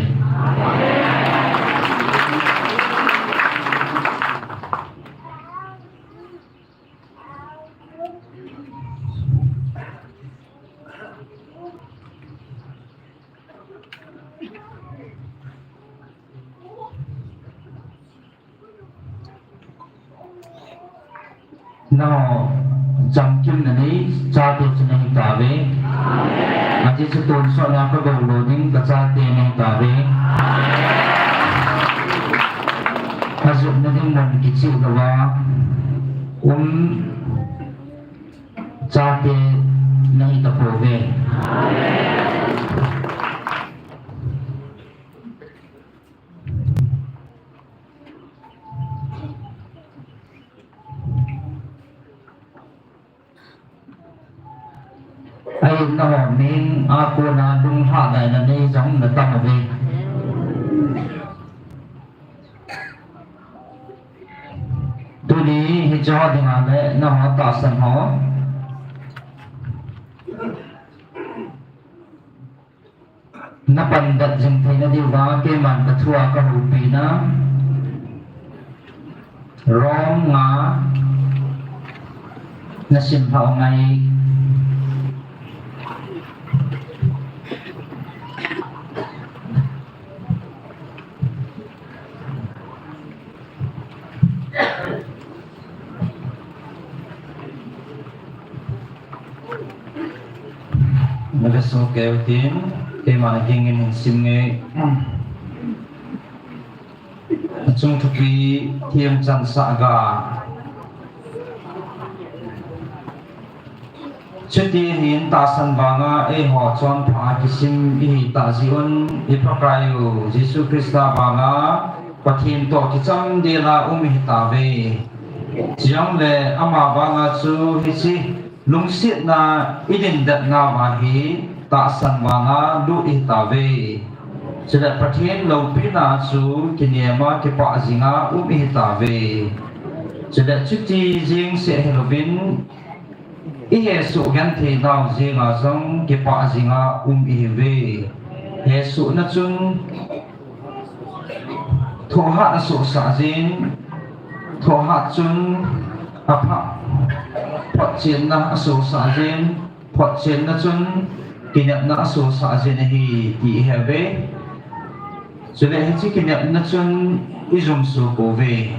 Nangho, chamkim nanei chate chu nahi tauve. Ajeh chu tonsotna kagou lou ding kachate nahi tauve. Ajotna ding mun kicheh louva um chate nahi tapouve. Ahin nangho min a kona lunglhah laina nei jong natam uve. Tuni hiche ho dinga le nangho tahsan ho napan dat jing theina diuva keiman kathua kahoupi na. Rom nga nasim lhah u ngai. Nave sohkei utin, keima kingin hin sim nge. Achung thupi thiem chansah ga. Chuti hin tahsan vanga eiho chonpha kisim ihi tah jeh un, i Pakaiyu Jesu Christa vanga Pathen toh kicham dela um ihi tauve. Chujongle ama vanga chu hiche lungsetna i dindet nauva hi tahsan vanga lut ihi tauve. Chule Pathen loupina chu kinema kipah jinga um ihi tauve. Chule chuti jeng seh hilouvin, i hesoh genthei nau jenga jong kipah jinga um ihiuve. Hesohna chun thohhat asohsah jin, thohhat chun apha, photchenna asohsah jin, photchenna chun kinepna asohsah jin ahi ti ihe uve. Chule hiche kinepna chun i jumso pouve.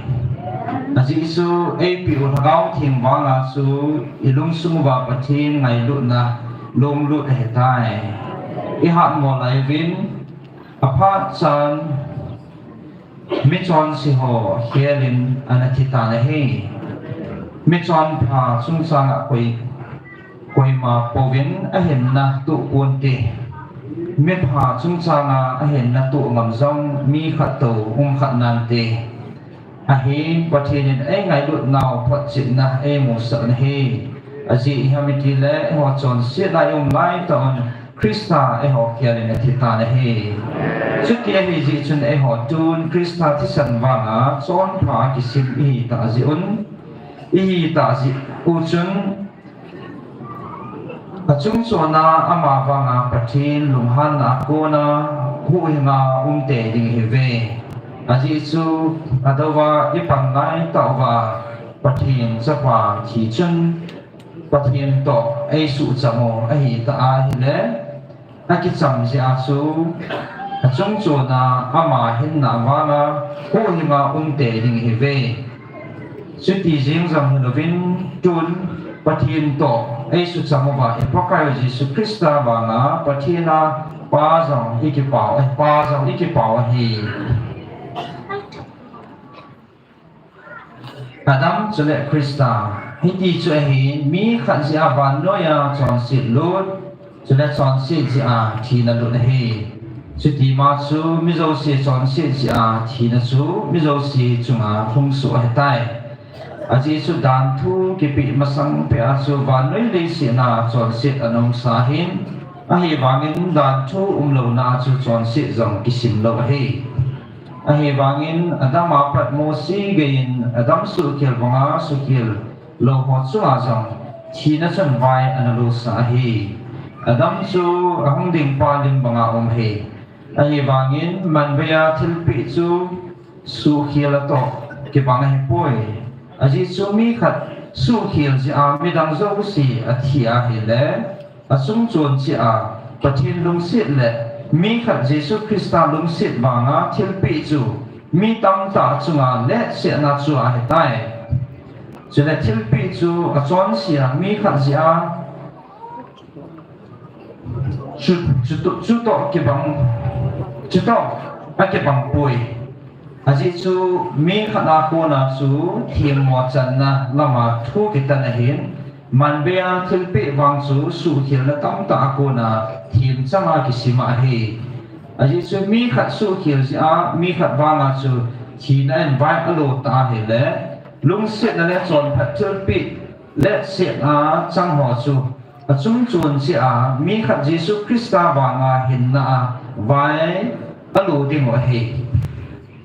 Ajeh chu eipeh u Lhagao Theng vanga chu i lungsung uva Pathen ngailutna lunglut ahitai. I hatmo laiyuvin aphat chan michonse ho khelin ana thi tan ahi. Michonpha chungchanga koi, koima pouvin ahinna toh ponte. Mipha chungchanga ahinna toh ngam jong mi khat tou um khat nante. Ahin Pathen in eingailut nau photchetna eimusah u ahi. Ajeh iham itile eiho chonsetna i um laitah un Christa eiho khelin athi tan ahi. Chuti ahijeh chun eiho tun Christa thisan vanga chonpha kisim ihi tah jeh un, ihi tah jeh u chun achungchona ama vanga Pathen lunghanna a kona huhhinga umtei ding ihiuve. Ajeh chu adouva i pan laitah uva Pathen chapa thi chun Pathen toh eisuhchang u ahitah ahile, akicham jeh a chu achungchona ama hinna vanga huhhinga umtei ding ihiuve. Chuti jeng jong hilouvin tun Pathen toh eisuhchang uva i Pakaiyu Jesu Christa vanga Pathen a Pa jong i kipah, eh, Pa jong i kipah u ahi. Adam chule Christa. Hiti chu ahin, mi khat jeh a vannoiya chonset lut, chule chonset jeh a thina lut ahi. Chutima chu mi jouse chonset jeh a thina chu mi jouse chunga lhungsuh ahitai. Ajeh chu danthu kipeh masang peh a chu vannoi leiset a chonset ana umsa ahin, ahivangin danthu umlouna a chu chonset jong kisim lou ahi. Ahivangin Adam a pat Mose geiyin Adam suhkhel banga suhkhel lou ho chunga jong thina chun vai ana losah ahi. Adam chu ahung ding pa lim banga um ahi. Ahivangin manbeiya thilpeh chu suhkhel a toh kibang ahipoi. Ajeh chu mi khat suhkhel jeh a midang jouse athi ahile, achungchon cheh a Pathen lungset le mi khat Jesu Christa lungset vanga thilpeh chu mi tamtah chunga letsahna chu ahitai. Chule thilpeh chu achonse a mi khat jeh a chu, chu, chutoh kibang, chutoh akibang poi. Ajeh chu mi khat a kona chu themmo channa lama thu kitan ahin, manbeiya thilpeh vang chu suhkhelna tamtah a kona themchang a kisim ahi. Ajeh chu mi khat suhkhel jeh a mi khat vanga chu thina in vai alo ta ahile, lungsetna le chonphat thilpeh letsahna chang ho chu achungchon cheh a mi khat Jesu Christa vanga hinna a vai alo ding u ahi.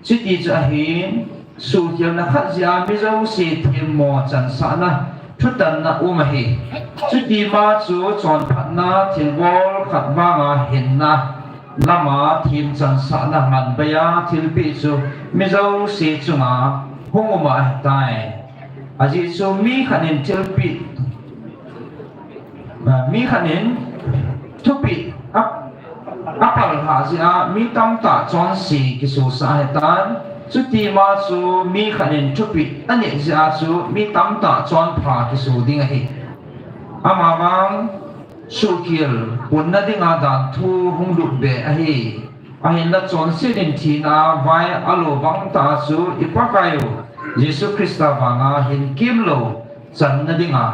Chuti chu ahin, suhkhelna khat jeh a mi jouse themmo chansahna thutanna um ahi. Chuti ma chu chonphatna thilbol khat vanga hinna lama themchansahna manbeiya thilpeh chu mi jouse chunga hung um ahitai. Ajeh chu mi khat in thilpeh, a, mi khat in thupeh a, apal lhah jeh a mi tamtah chonse kisosah ahitan. Chuti ma chu mi khat in thupeh aneh jeh a chu mi tamtah chonpha kiso ding ahi. Amavang suhkhel punna dinga danthu hung lutbe ahi. Ahinla chonset in thina vai alo bang tah a chu i Pakai u Jesu Christa vanga hinkemlou channa dinga,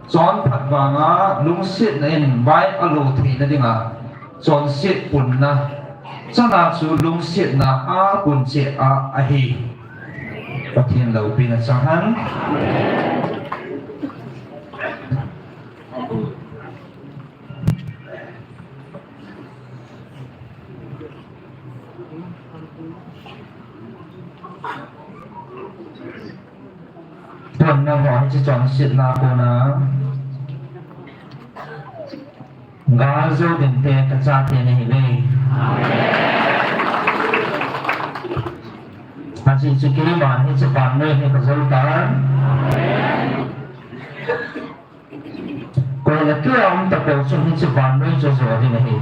chonphat vanga lungsetna in vai alo theina dinga, chonset punna chana chu lungsetna apun cheh a ahi. Pathen loupina chang hen. Tun nangho hiche chonsetna kona gal jou ding te kachate nahiuve. Ajeh chu keima hiche vannoi hi kajou tan. Koi le koi a um tapou chun hiche vannoi chu jo ding ahi.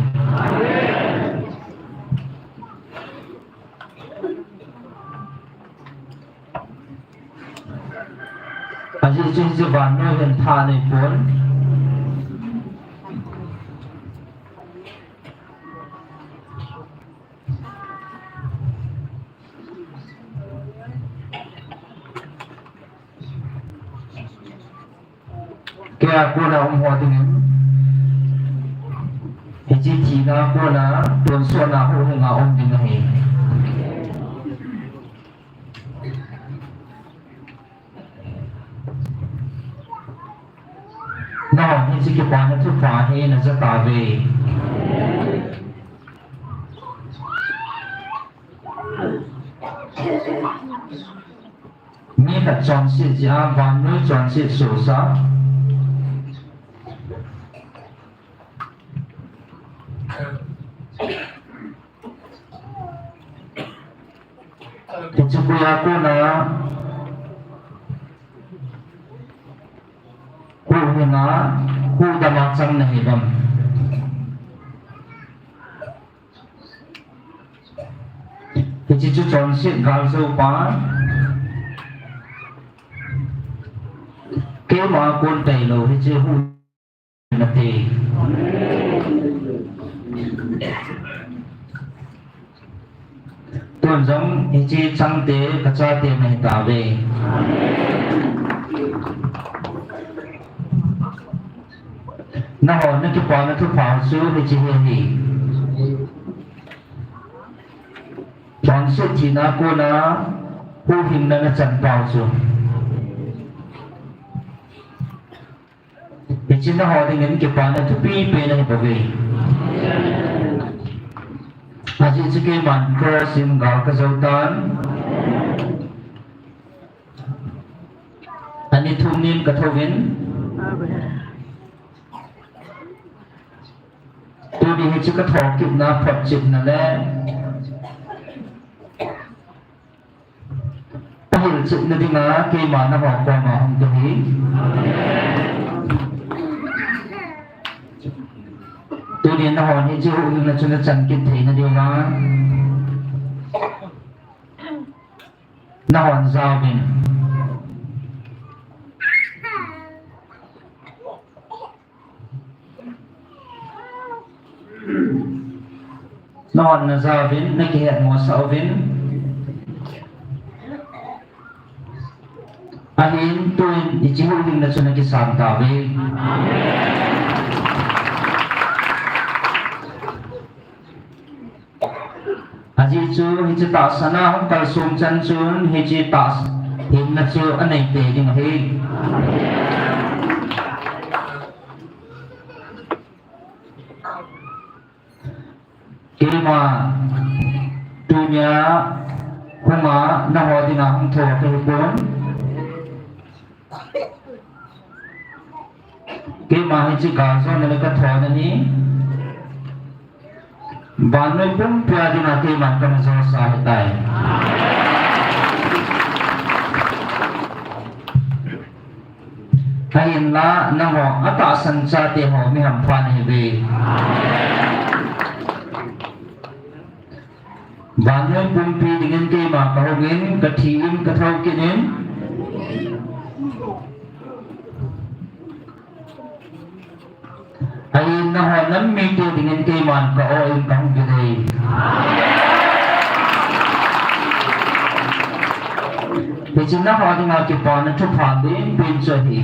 Ajeh chu hiche vannoi hin tha anei pon. Keima a kona um ho dingin, hiche thina a kona tonsot na huhhing a um ding ahi. Nangho hiche kipana thupha hi naja tauve. Mi khat chonset jeh a vannoi chonset sohsah. Hiche koi a kona huhhing a, huhdoh a chang nahiuvem. Hiche chu chonset galjou pa. Keima a kon tailou hiche hu nate. Tun jong hiche changte kachate nahi tauve. Nangho nakipana thupha chu hiche hi ahi. Chonset thina a kona huhhingna nachan pau chu. Hiche nangho dingin kipana thupi pen ahi bouve. Ajeh chu keiman cross in gal kajou tan. Ani thum nin kathouvin. Tuni hiche kathokitna photchetna le ahilchetna dinga keima nangho koma hung kahi. Tuni nangho hiche huhhingna chu nachan kit theina diuva nangho jaovin. Nangho najaovin, nakihetmosah uvin. Ahin tun hiche huhhingna chu nakisan tauve. Ajeh chu hiche tahsan a hung kalsong chan chun hiche tahsan hinna chu anei tei ding ahi. Keima tunia hunga nangho dinga hung thou kahipon. Keima hiche galjona le kathona hi vannoi pumpia dinga keiman kana josa ahitai. Ahinla nangho atahsan chate ho mi hampha nahiuve. Vannoi pumpi dingin keima kahungin, kathi in, kathou kit in. Ahin nangho nam mite dingin keiman ka-o in kahung kit e. Hiche nangho dinga kipana thupha lenpen chu ahi.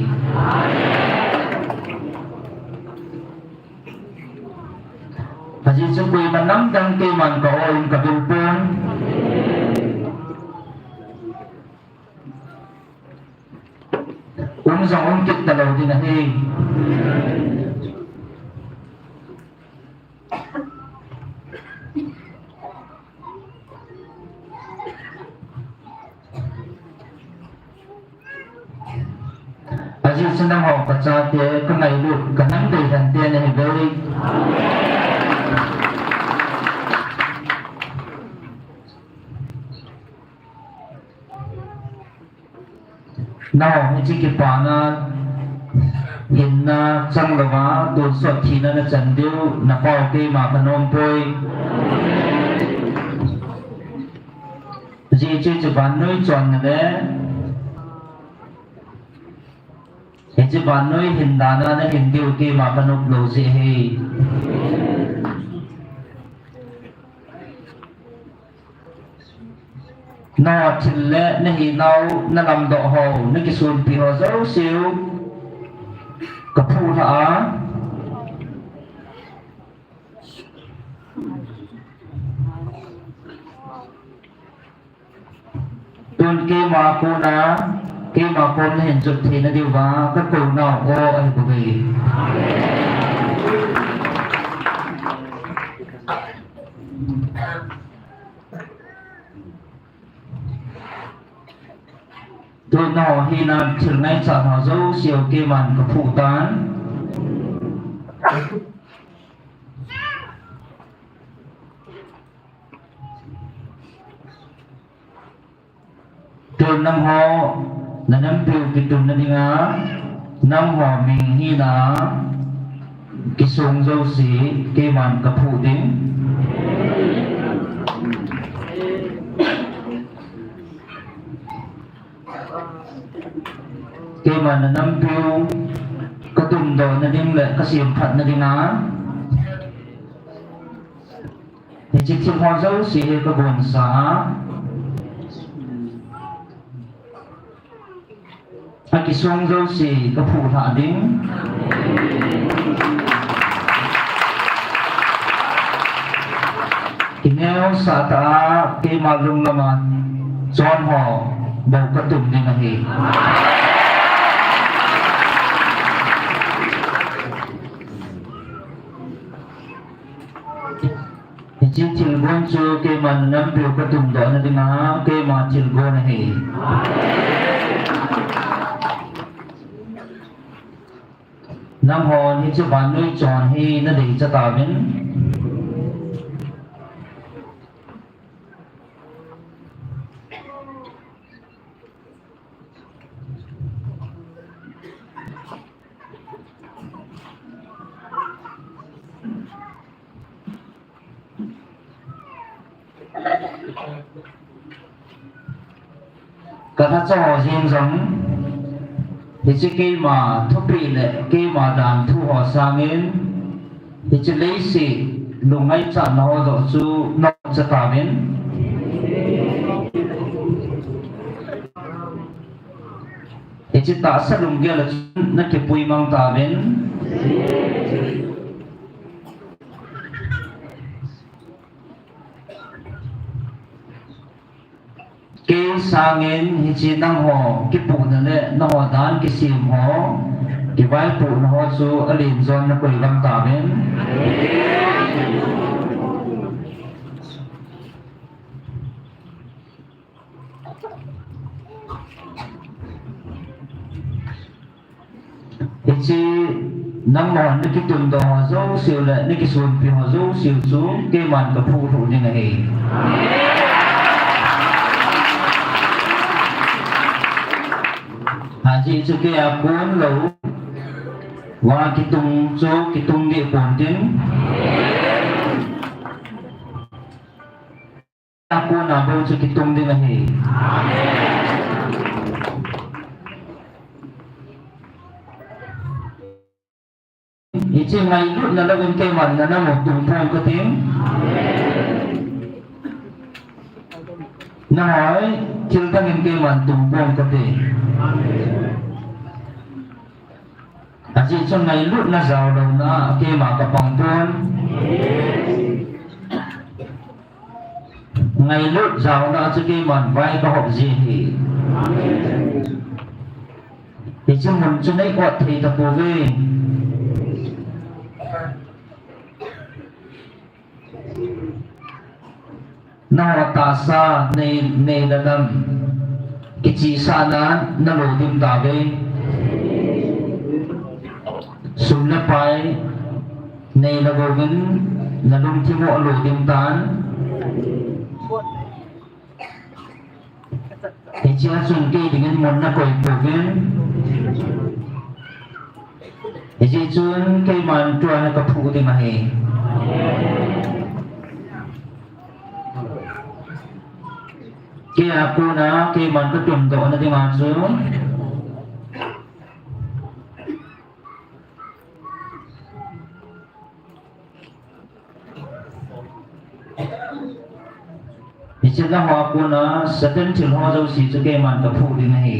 Ajeh chu koima namdang keiman ka-o in kavil pon. Um jong um kit talou ding ahi. Ajeh chu nangho kachate, kangailut, kanam deidan te nahiuve. Nangho hiche kipana hinna changlouva tonsot thina nachan diu napao keima kanom poi. Ajeh chu hiche vannoi chonna le hiche vannoi hin dana nahin diu keima kanop lou jeh ahi. Nathil le nahinau, nalamdoh ho, nakisonpi ho jouseu kaphuh lhah a. Tun keima kona, keima kom nahin jot theina diuva kakounau o ahibouve. Tun nangho hina thil ngaichat ho jouseu keiman kaphuh tan. Tun nangho nanampiu kitunna dinga nangho ming hina kisong jouse keiman kaphuh ding. Keiman nanampiu katumdohna ding le kasemphatna dinga hiche thil ho jouse hi kagonsa a, akisong jouse kaphuh lhah ding. Kineosah tah a keima lunglam a chon ho bou katum ding ahi. Hiche thilgon chu keiman nampiu katumdohna dinga keima thilgon ahi. Nanghon hiche vannoi chon hi nadeichat tauvin, Ka thacha ho jeng jong, hiche keima thupeh le keima dan thu ho sangin, hiche leiset lungngaichatna ho joh chu na umcha tauvin. Hiche tahsa lunggel a chun na kipui mang tauvin. Kei sangin hiche nangho kipuhna le nangho dan kisem ho, kivaipohna ho chu alen jon na koi gam tauvin. Hiche nangma na kitundoh ho jouse u le na kisonpi ho jouse u chu keiman ka phuh lhuh ding ahi. Ajeh chu kei a kon lou, va kitung chu kitung deh pontin. A kona bou chu kitung ding ahi. Hiche ngailutna louvin keiman na nam u tung pong kate. Nahoi thil dangin keiman tung pong kate. Ajeh chu ngailutna jaolouna a keima ka pang pon. Ngailut jaona chu keiman vai ka hop ji ahi. Hiche mun chu nei ot thei tapouve. Nangho tahsa nei, nei le nam kichihsahna na lo dim tauve. Sum le pai nei le gouvin na lungthim u a lo dim tan. Hichea chun kei dingin mun na koi pouvin. Hijeh chun keiman tua na ka phuh ding ahi. Kei a kona keiman ka tundoh na dinga chu Hiche nangho a kona Satan thil ho jouse chu keiman ka phuh ding ahi.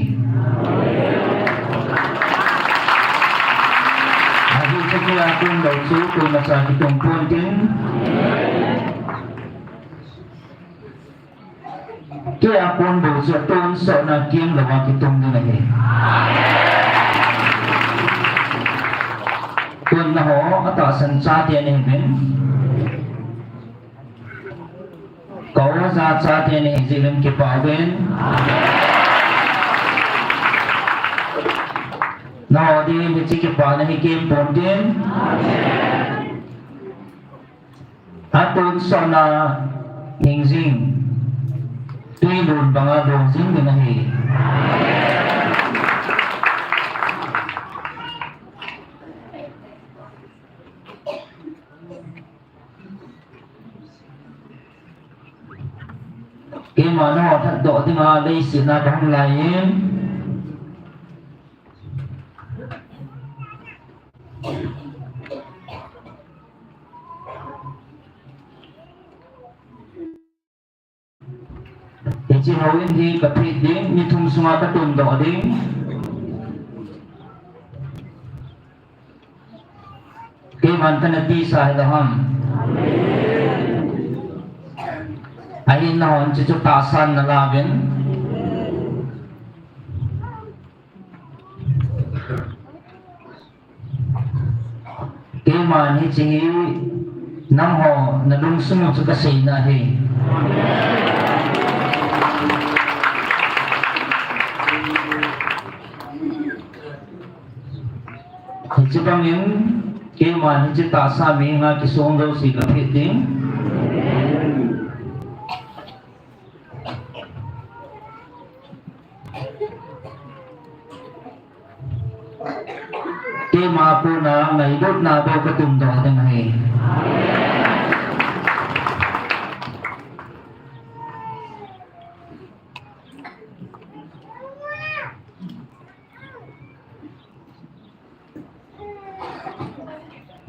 Ajeh chu kei a kon lou chu koimacha kitung pontin. Kei a kon bou chu tonsotna kiang louva kitung ding ahi. Tun nangho atahsan chate nahiuvin. Ka oja chate nahi jeh uvin kipah uvin. Nangho din hiche kipana hi kem pontin. Atonsotna hing jing, tui lun banga dong jing ding ahi. Keima nangho thatdoh dinga leiset a ka hung laiyin. Hiche houin hi ka phet ding, ni thum sunga ka tundoh ding. Keiman kana tisa hilou ham. Ahin nahon chu chu tahsan na lauvin. Keiman hiche hi nangho na lungsung u chu ka seina ahi. Hiche bangin keiman hiche tahsa mihenga kisong jouse ka phet ding. Keima kona ngailutna bou ka tundoh ding ahi.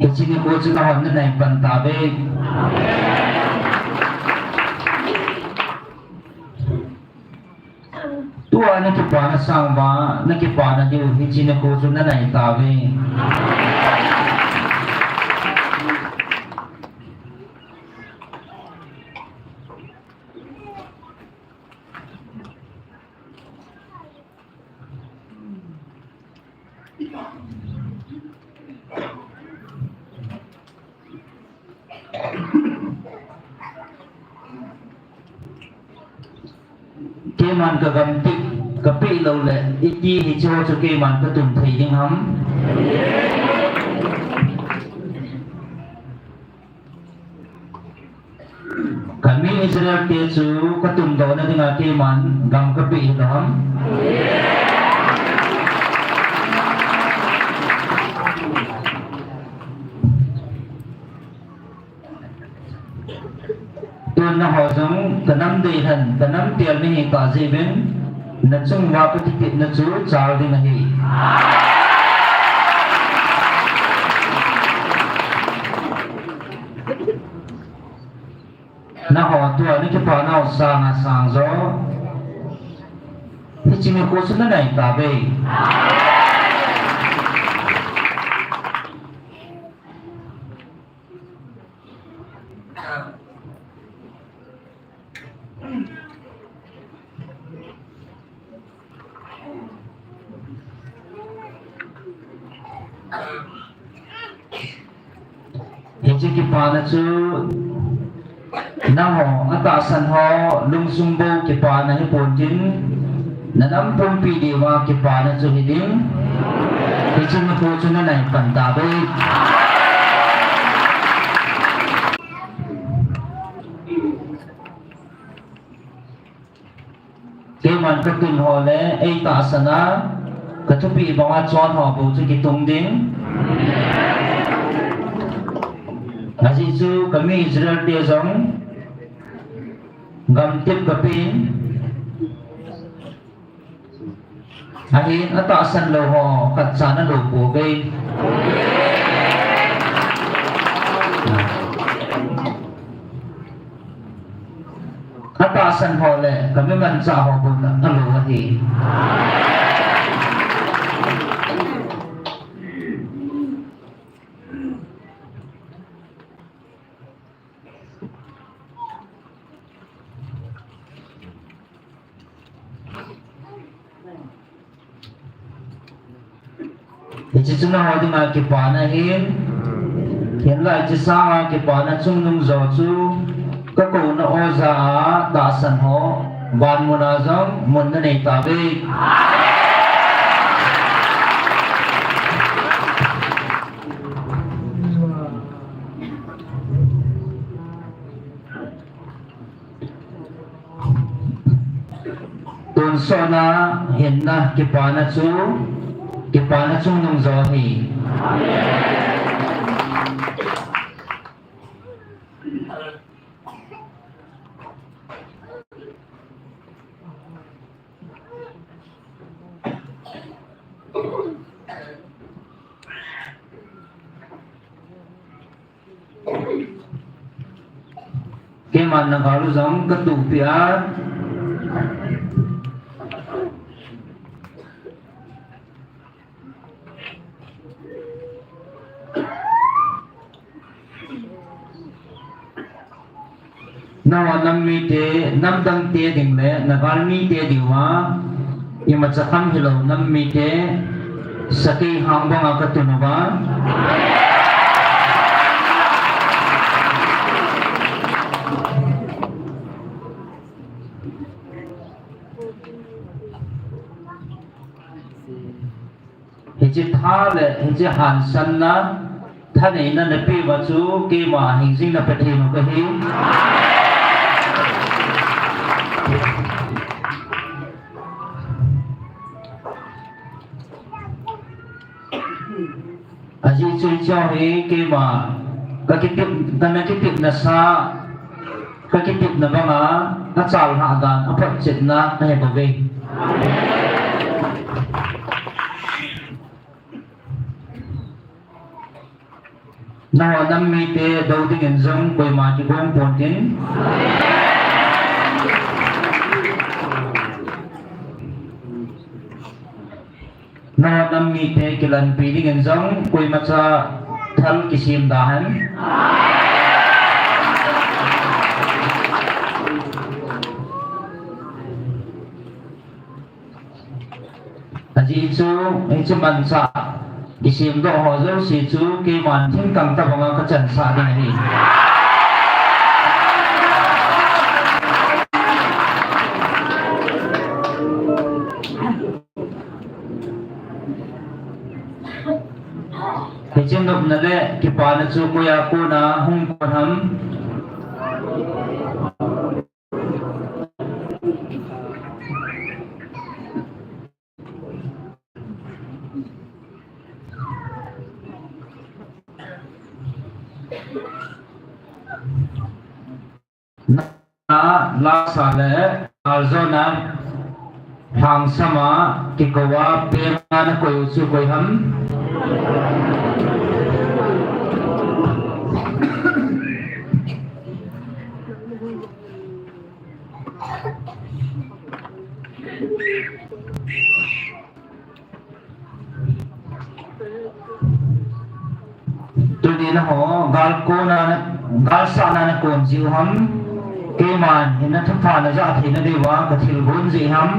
Hiche nikho chu nahon nanai pan tauve. Tua nakipana sang uva, nakipana diu hiche nikho chu nanai tauve. Keiman ka gamtip ka peh lou le, iti hiche ho chu keiman ka tun thei ding ham? Ka mi Israel te chu ka tundoh na dinga keiman gam ka peh hilou ham? Tun nangho jong ka nam deilhen, ka nam tel nahi tah jeh uvin, na chung uva ka kitepna chu chal ding ahi. Nangho tua nakipanau sanga sang jo, hiche nikho chu nanai tauve. Hiche kipana chu nangho atahsan ho lungsung bou kipana hipon tin, na nam pumpi diuva kipana chu hiding. Hiche nikho chu nanai pan tauve. Keiman ka tun ho le eitahsan a ka thupeh banga chon ho bou chu kitung ding. Ajeh chu ka mi Israel te jong gamtip ka pen. Ahin atahsan lou ho khatcha nalo pouve. Atahsan ho le ka mi manchah ho bou nalo ahi. Hiche chu nangho dinga kipana ahin, hinlah hiche sanga kipana chungnung jo chu ka kouna oja a tahsan ho van muna jong mun nanei tauve. Tonsot na hinna kipana chu, kipana chungnung jo ahi. Keiman nagol u jong katuhpeh a. Nangho nam mite, namdang te ding le nagal mite diuva imacha kham hilou nam mite, sakei hang banga katun uva. Hiche tha le hiche hansanna, thaneina napeh uva chu keima hingjingna Pathen u kahi. Ajeh chu hiche hi keima kakitep, kana kitepna sa, kakitepna banga kachalhah dan aphotchetna ahi bouve. Nangho nam mite dou dingin jong koima kigong ponte. Nangho nam mite kilanpi dingin jong koimacha thal kisem da hen. Ajeh chu, hiche manchah kisemdoh ho jouse chu keiman thingkang tobanga kachansah ding ahi. Hiche nopna le kipana chu koiya kona hung kon ham? Na, lasa le galjona lhangsama kikouva peng'a nakoi u chu koi ham? Tuni nangho gal kona, galsatna nakon jiu ham? Keiman hinna thupha najah theina diuva kathilgon jeh ham?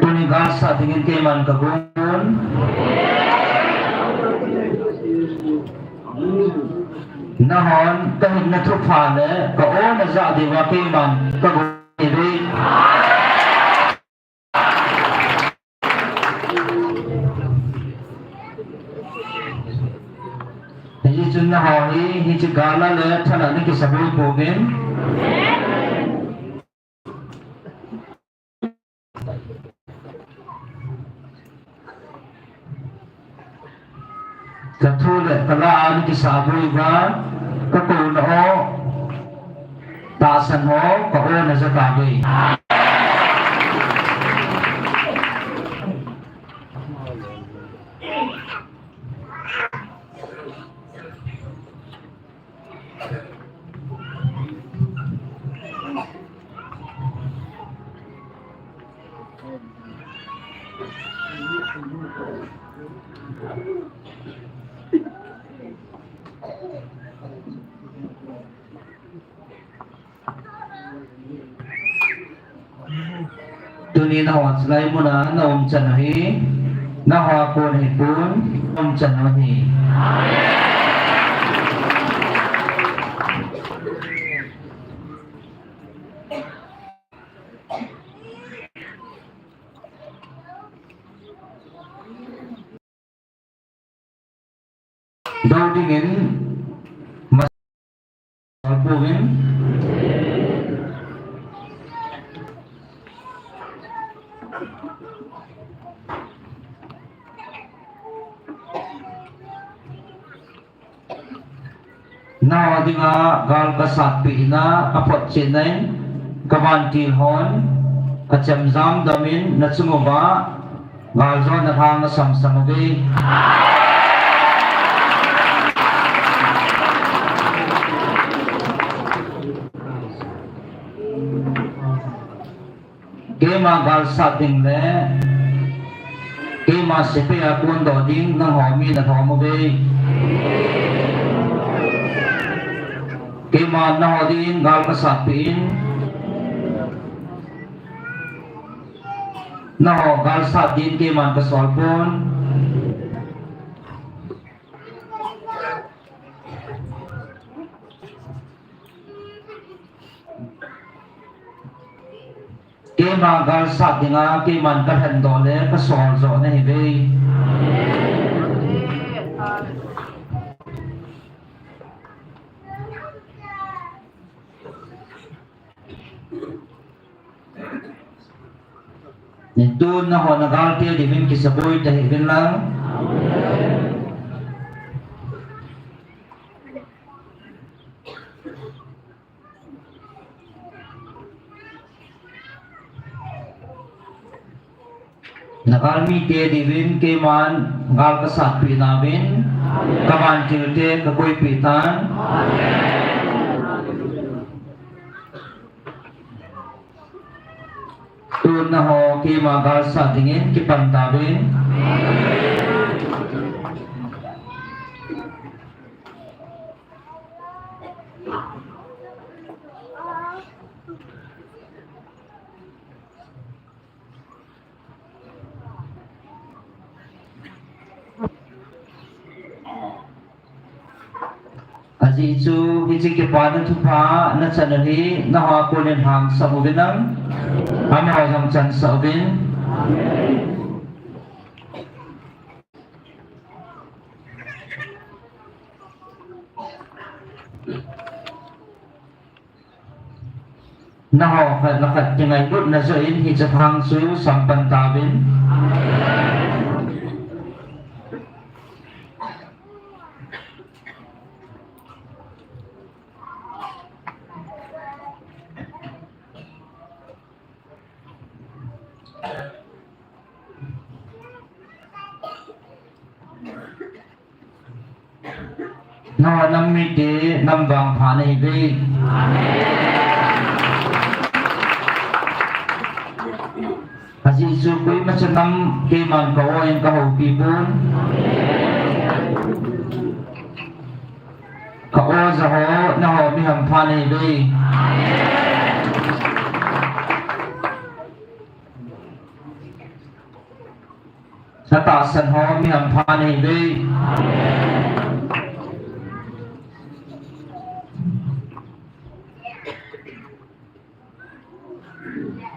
Tuni galsat dingin keiman kagon. Nanghon kahinna thupha le ka-o najah diuva keiman kagon. Hijeh chun nangho hi, hiche gal a le thal a nakisaboi pouvin. Kathu le kala a nakisaboi uva, kakouna ho, tahsan ho, ka-o naja tauve. Tuni nangho chulai muna naum chan u hi, nangho a kon ahipon, naum chan u ahi. Dou dingin masang pouvin. Nangho dinga gal kasatpeh in a, aphotchetna in kavantil hon achemjam dam in nachung uva galjona lhang asamsam uve. Keima galsat ding le keima sepai a kondoh ding nangho min alhom uve. Keima nangho din gal kasatpeh in, nangho galsat din keiman kasol pon. Keima galsat dinga keiman kalhendoh le kasol joh nahiuve. Tun nangho nagal tel diuvin kisaboi tahih uvin lang. Na galmite diuvin keiman gal kasatpeh nauvin, ka vantilte kakoipeh tan. Tun nangho keima galsat dingin kipan tauvin. Ajeh chu hiche kipana thupha nachan u hi nangho a konin hangsan uvin lang, amaho jong chansan uvin. Nangho khat le khat kingailutna joh in hiche thang chu sampan tauvin. Nangho nam mite nam vangpha nahiuve. Ajeh chu koima cha nam keiman ka-o in kahoupi pon. Ka-o jaho, nangho mi hampha nahiuve. Natahsan ho mi hampha nahiuve.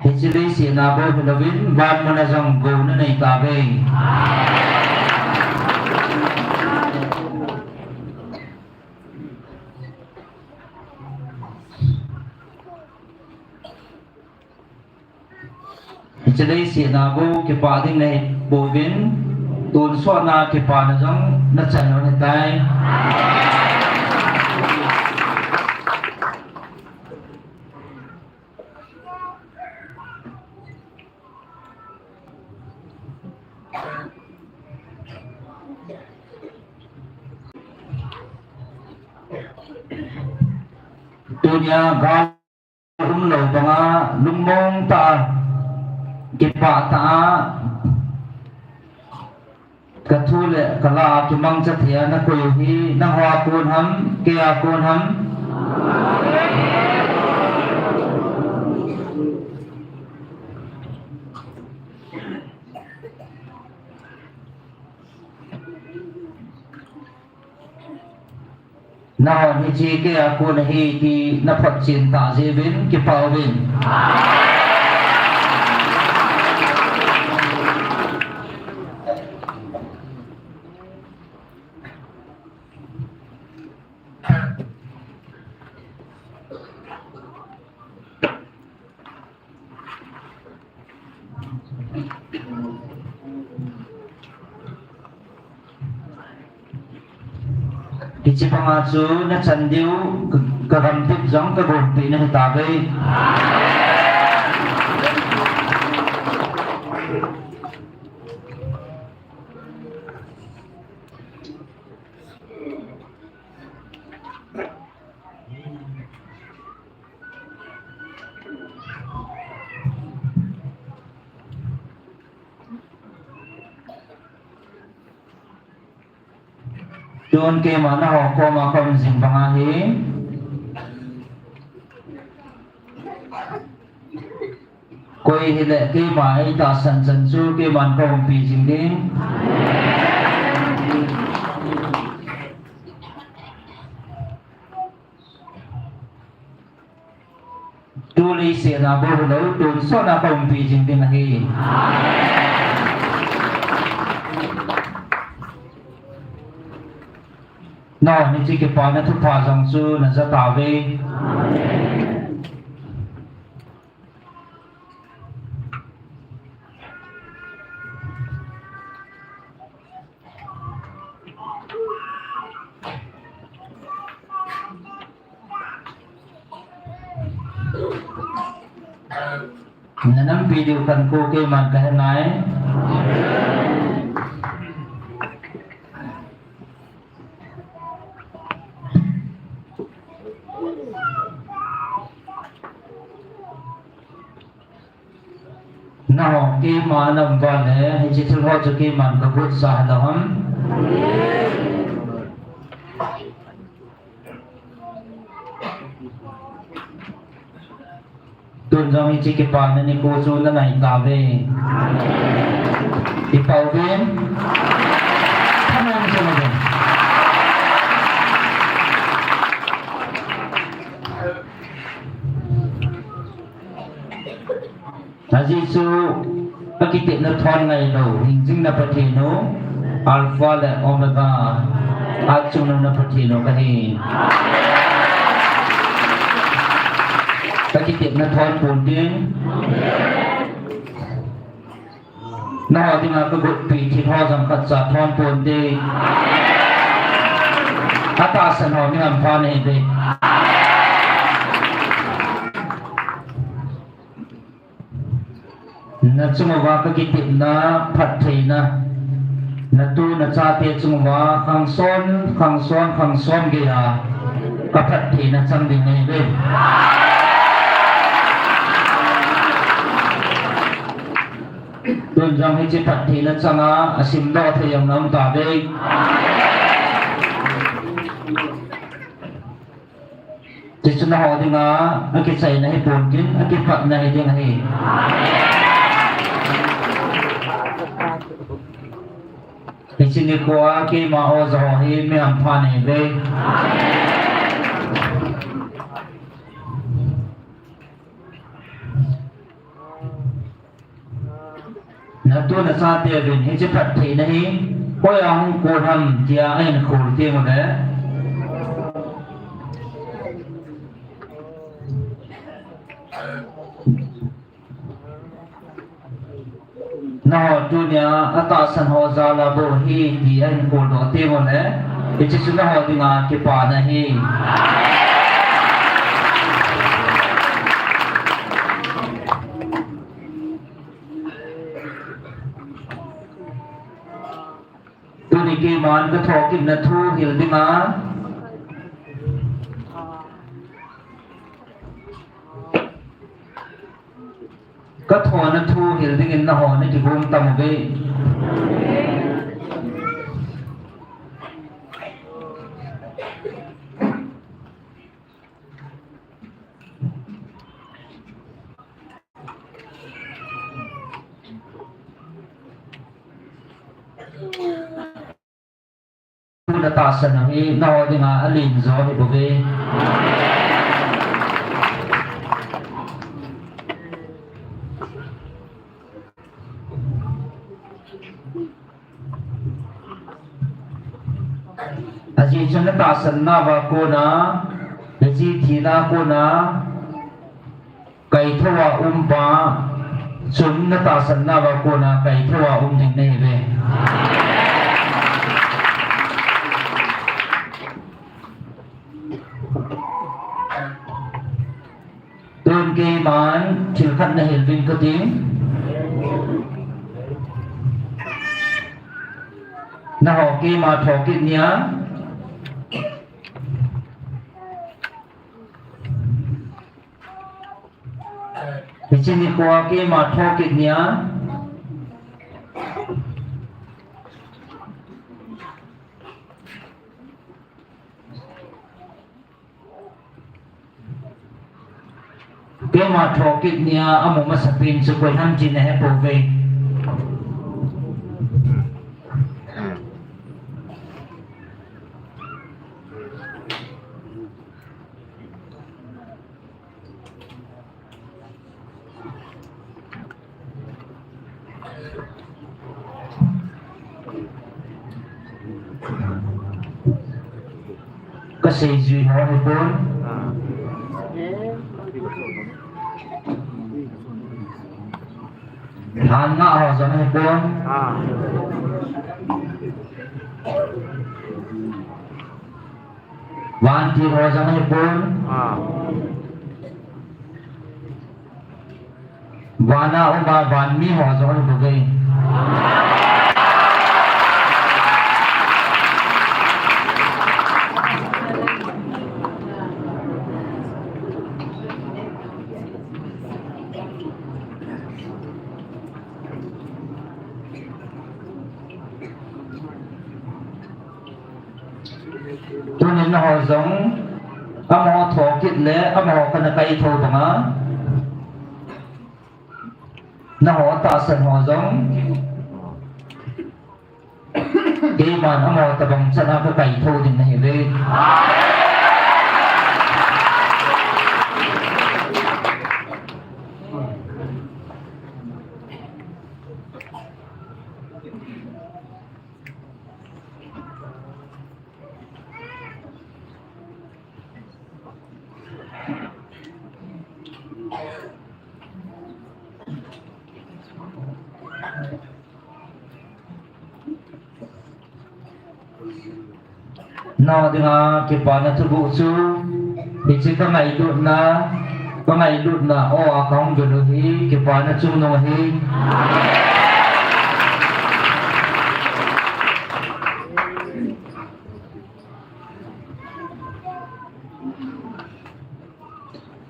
Hiche leiset a bou hilouvin, van mun a jong gou nanei tauve. Hiche leiset a bou kipah ding nahi pouvin, tonsot a kipana jong nachan u ahitai. Tunia gal umlou banga lungmong tah a, kipah tah a, ka thu le ka la a kimangcha thei a nakoi u hi nangho a kon ham, kei a kon ham? Nangho hiche kei a kon ahi ti naphotchen tah jeh uvin kipah uvin. Hiche banga chu nachan diu, ka, ka gamtep jong ka gonpeh nahi tauve. Tun keima nangho koma ka um jing banga hi. Koi hile keima eitahsan chan chu keiman ka umpi jing ding. Tu leiset a bou hilou, tonsot a ka umpi jing ding ahi. Nangho hiche kipana thupha jong chu naja tauve. Na nampi diu khat ko keiman kahe nai. Nangho keima nam vale, hiche thil ho chu keiman kagot sa hilou ham. Tun jong hiche kipana nikho chu nanai tauve. Kipah uvin. Thanom sema uvin. Ajeh chu akitepna thon ngailou, hingjingna Pathen u, Alpha le Omega, atchungnung na Pathen u kahi. Kakitepna thon pon ding. Nangho dinga kagotpi thil ho jong khatcha thon pon ding. Atahsan ho mi hampha nahi ding. Nachunguva kakitepna phattheina, natu nachate chunguva khangson, khangson, khangson geiya kaphattheina chang ding nahiuve. Tun jong hiche phattheina changa asimdoh thei jong naum tauve. Hiche chu nangho dinga akichaina hipon ding, akipatna hiding ahi. Hiche nikhoa keima oja ho hi mi hampha nahiuve. Natu nachateuvin hiche phattheina hi hoiya hung kon ham tia ahin khol tengule, nangho tunia atahsan ho jala bou ahi ti ahin kholdoh tengule, hiche chu nangho dinga kipana ahi. Tuni keiman kathokitna thu hil dinga, kathona thu hil dingin nangho nakigong tamuve. Natahsan u hi nangho dinga alen jo ahibouve. Ajeh chu natahsan nauva kona, nache thina kona, kaithouva umpa chun natahsan nauva kona kaithouva um ding nahiuve. Tun keiman thil khat nahil uvin kating. Nangho keima thokit nia, hiche nikhoa keima thokit nia, keima thokit nia amu masapen chu koi ham ti nahepouve. Kaseijui ho hipon. Lhan nga ho jong hipon. Vantil ho jong hipon. Vana um a van mi ho jong ahibouve. Tunin nangho jong, amaho thokit le, amaho kana kaithou banga, nangho tahsan ho jong, keiman amaho tabang chana kakaithou ding nahiuve. Nangho dinga kipana thuguh chu, hiche kangailutna, kangailutna aw a kahung vil u hi kipana chungnung ahi.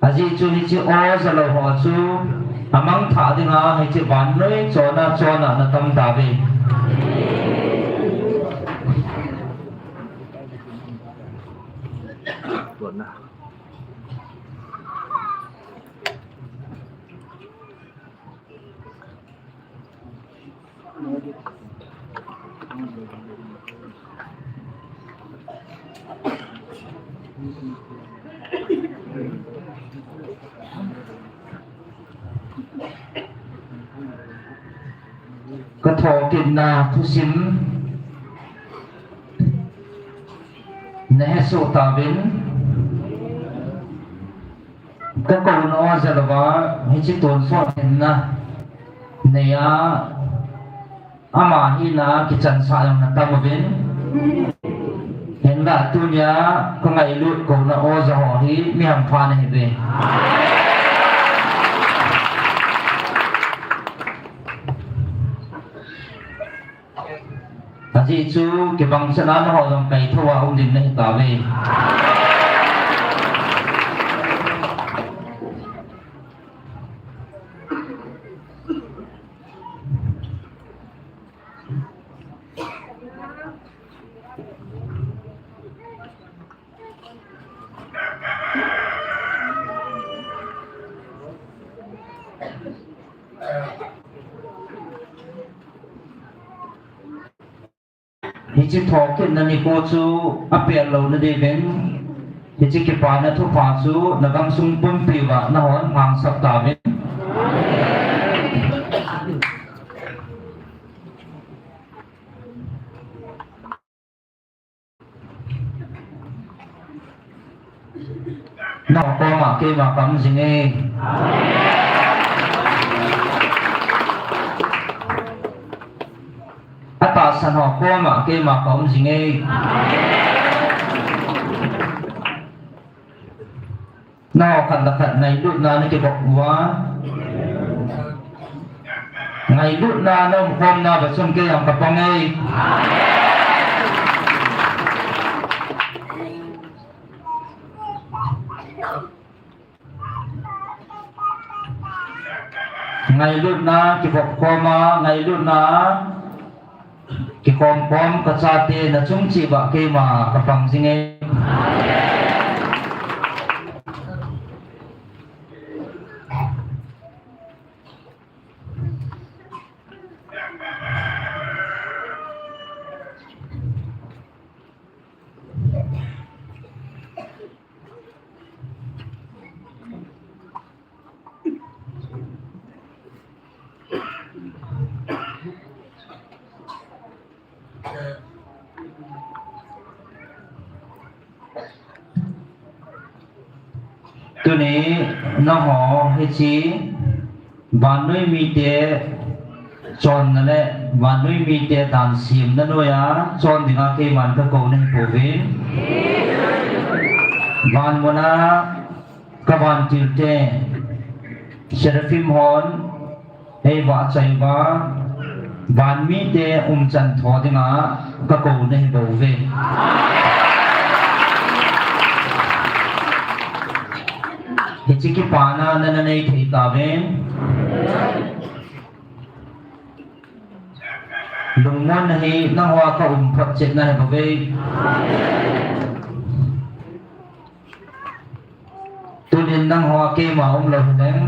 Ajeh chu hiche aw jalou ho chu amangthah dinga hiche vannoi chona chona ana tam tauve. Kathokitna thusim nahesoh tauvin, kakouna aw jalouva hiche tonsot hinna neiya, ama hina kichansah jong natam uvin. Hinla tunia kangailut kouna aw ja ho hi mi hampha nahiuve. Ajeh chu kibang chana nangho jong kaithou a um ding nahitauve. Hiche thokitna nikho chu apel louna diuvin, hiche kipana thupha chu nagamsung pumpi uva nahon ngangsap tauvin. Nangho koma keima kaum jinge. Atahsan ho koma keima kaum jinge. Nangho khat le khat ngailutna nakibol uva, ngailutna naumkhomna uva chun kei jong kapang e. Ngailutna kibol khoma, ngailutna kikhom khom kachate nachung cheh uva keima kapang jinge. Tuni nangho hiche vannoi mite chonna le vannoi mite dan semna noiya chon dinga keiman kakou nahi pouvin. Van muna kavantilte, Seraphim hon, Ei vahchoi uva, van mite umchan tho dinga kakou nahi bouve. Hiche kipana nana nei thei tauvin. Lungmonna hi nangho a kaum photchetna ahi bouve. Tunin nangho a keima umlou hileng,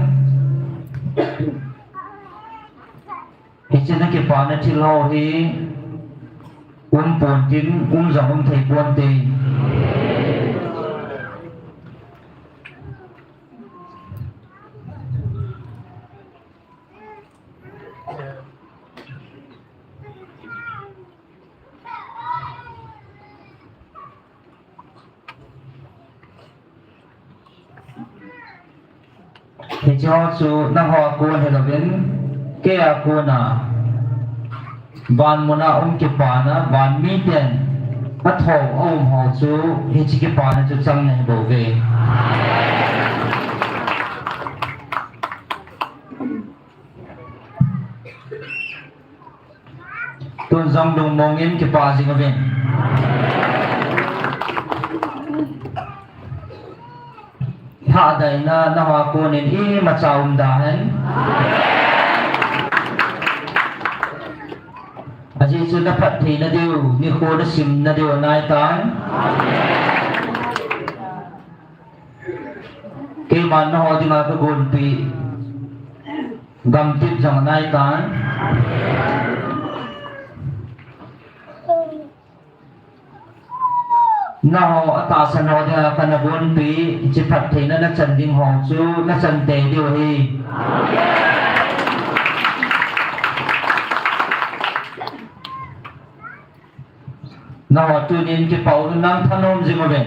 hiche nakipana thil ho hi um ponte, um jong um thei ponte. Hicheho chu nangho a kon hilouvin, keia kona, van muna um kipana, van miten athou aum ho chu, hiche kipana chu chang nahi bouve. Tun jong lungmongin kipah jing uvin. Lhahdaina nangho a konin imacha umda hen. Ajeh chu naphattheina diu nikho nasimna diu anaitan. Keiman nangho dinga kagonpi gamtip jong anaitan. Nangho atahsan ho dinga kana gonpi, hiche phattheina nachan ding ho chu nachan tei diu ahi. Nangho tunin kipah un lang thanom jing uvin.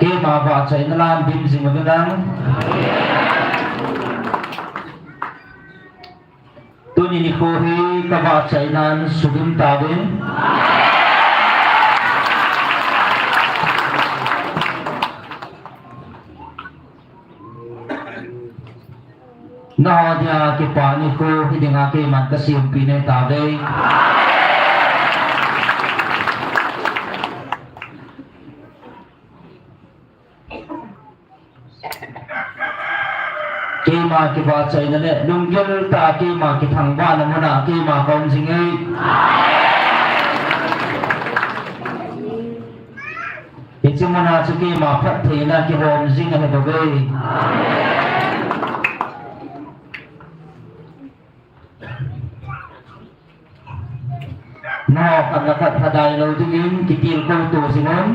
Keima vahchoina lambim jing uvin lang. Tuni nikho hi kavahchoinan sugim tauvin. Nangho dia kipana nikho hi dinga keiman kasempeh nahi tauve. Keima kivahchoina le lunggil tah a keima kithangvahna muna keima kaum jinge. Hiche muna chu keima phattheina kihom jing ahi bouve. Nangho khat le khat lhadai lou dingin kitilkhou to jing un.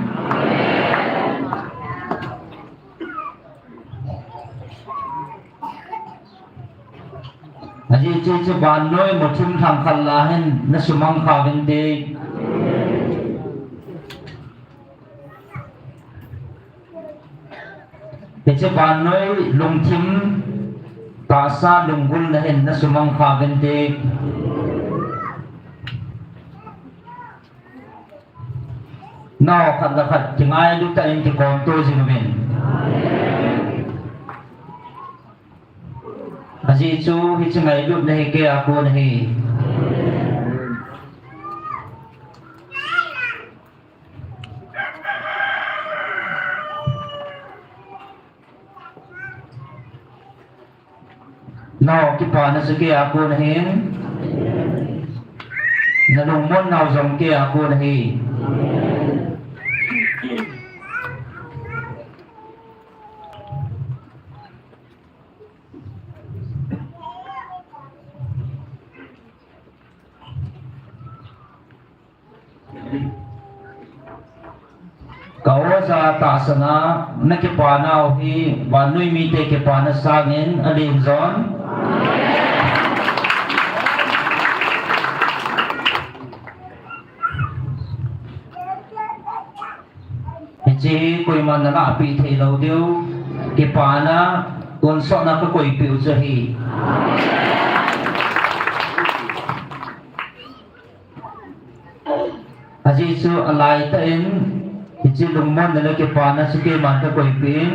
Ajeh chu hiche vannoi muthim lhangkhat lah a hin nasumang kha uvinte. Hiche vannoi lungthim tahsa lunggulna hin nasumang kha uvinte. Nangho khat le khat kingailu tah in kikom to jing uvin. Ajeh chu hiche ngailutna hi keia kon ahi. Nangho kipana chu keia kon ahin, nalungmonnau jong keia kon ahi. Ka oja tahsan a nakipanau hi vannoi mite kipana sangin alen jon. Hiche hi koiman nalahpeh thei lou diu, kipana tonsotna kakoipeh u chu ahi. Ajeh chu alaitah in Hiche lungmonna le kipana chu keiman kakoipeh in.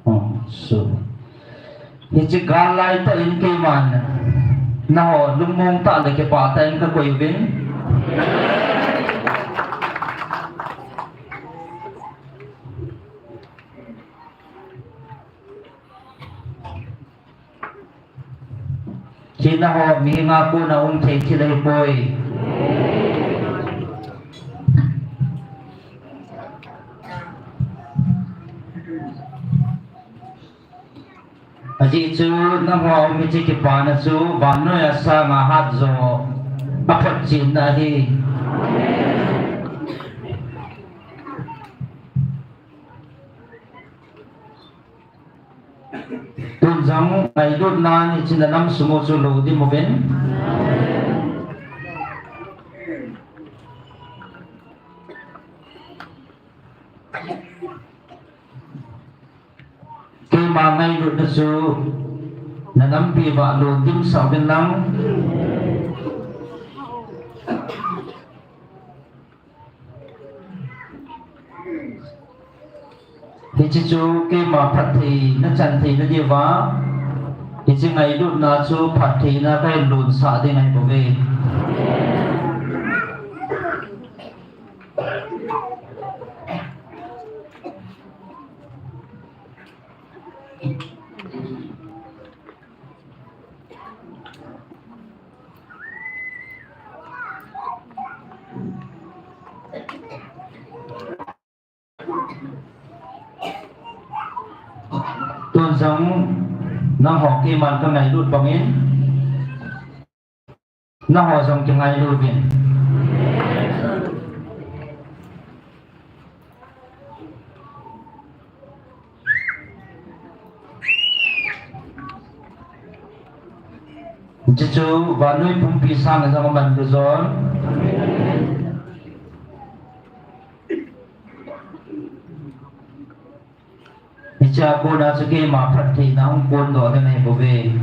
Oh, so. Hiche gal laitah in keiman nangho lungmong tah le kipah tah in kakoi uvin. Hiche nangho mihinga kona um thei thil ahipoi. Ajeh chu nangho um hiche kipana chu vannoiya sanga hatjo aphotchenna ahi. Tun jong ngailutna in hiche nanam sung u chu lodim uvin. Keima ngailutna chu nanampi uva lodimsah uvin lang. Hiche chu keima phattheina chan theina diuva, hiche ngailutna chu phattheina kahin lonsah ding ahibouve. Tun jong nangho keiman kangailut bangin, nangho jong kingailu uvin. Hiche chu vannoi pumpi sanga jong aman lou jon. Hichea kona chu keima phattheina hung kondoh ding ahibouve.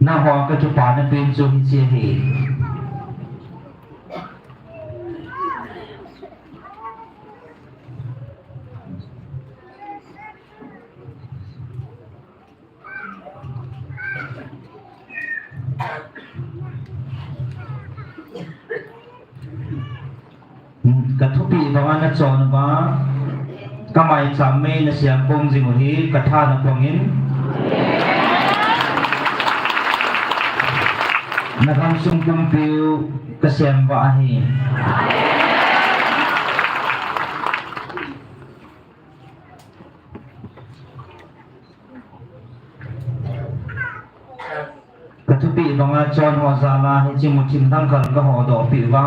Nangho kakipana pen chu hiche ahi. Kathupeh banga nachon uva, kamaicham mei nasem pong jing u hi katha napongin, nagamsung pumpiu kasem uva ahi. Kathupeh banga chonho jal a hiche muthim thangkhal kahodoh peh uva,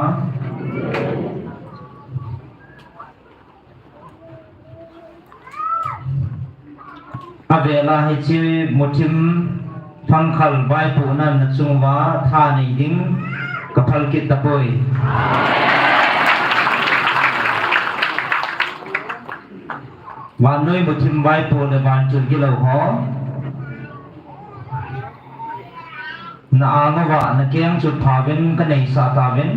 avel a hiche muthim thangkhal vaipohnan nachung uva tha nei ding kaphal kit tapoi. Vannoi muthim vaipo le vantil gilou ho, na-ang uva nakeng chutpha uvin kaneisah tauvin.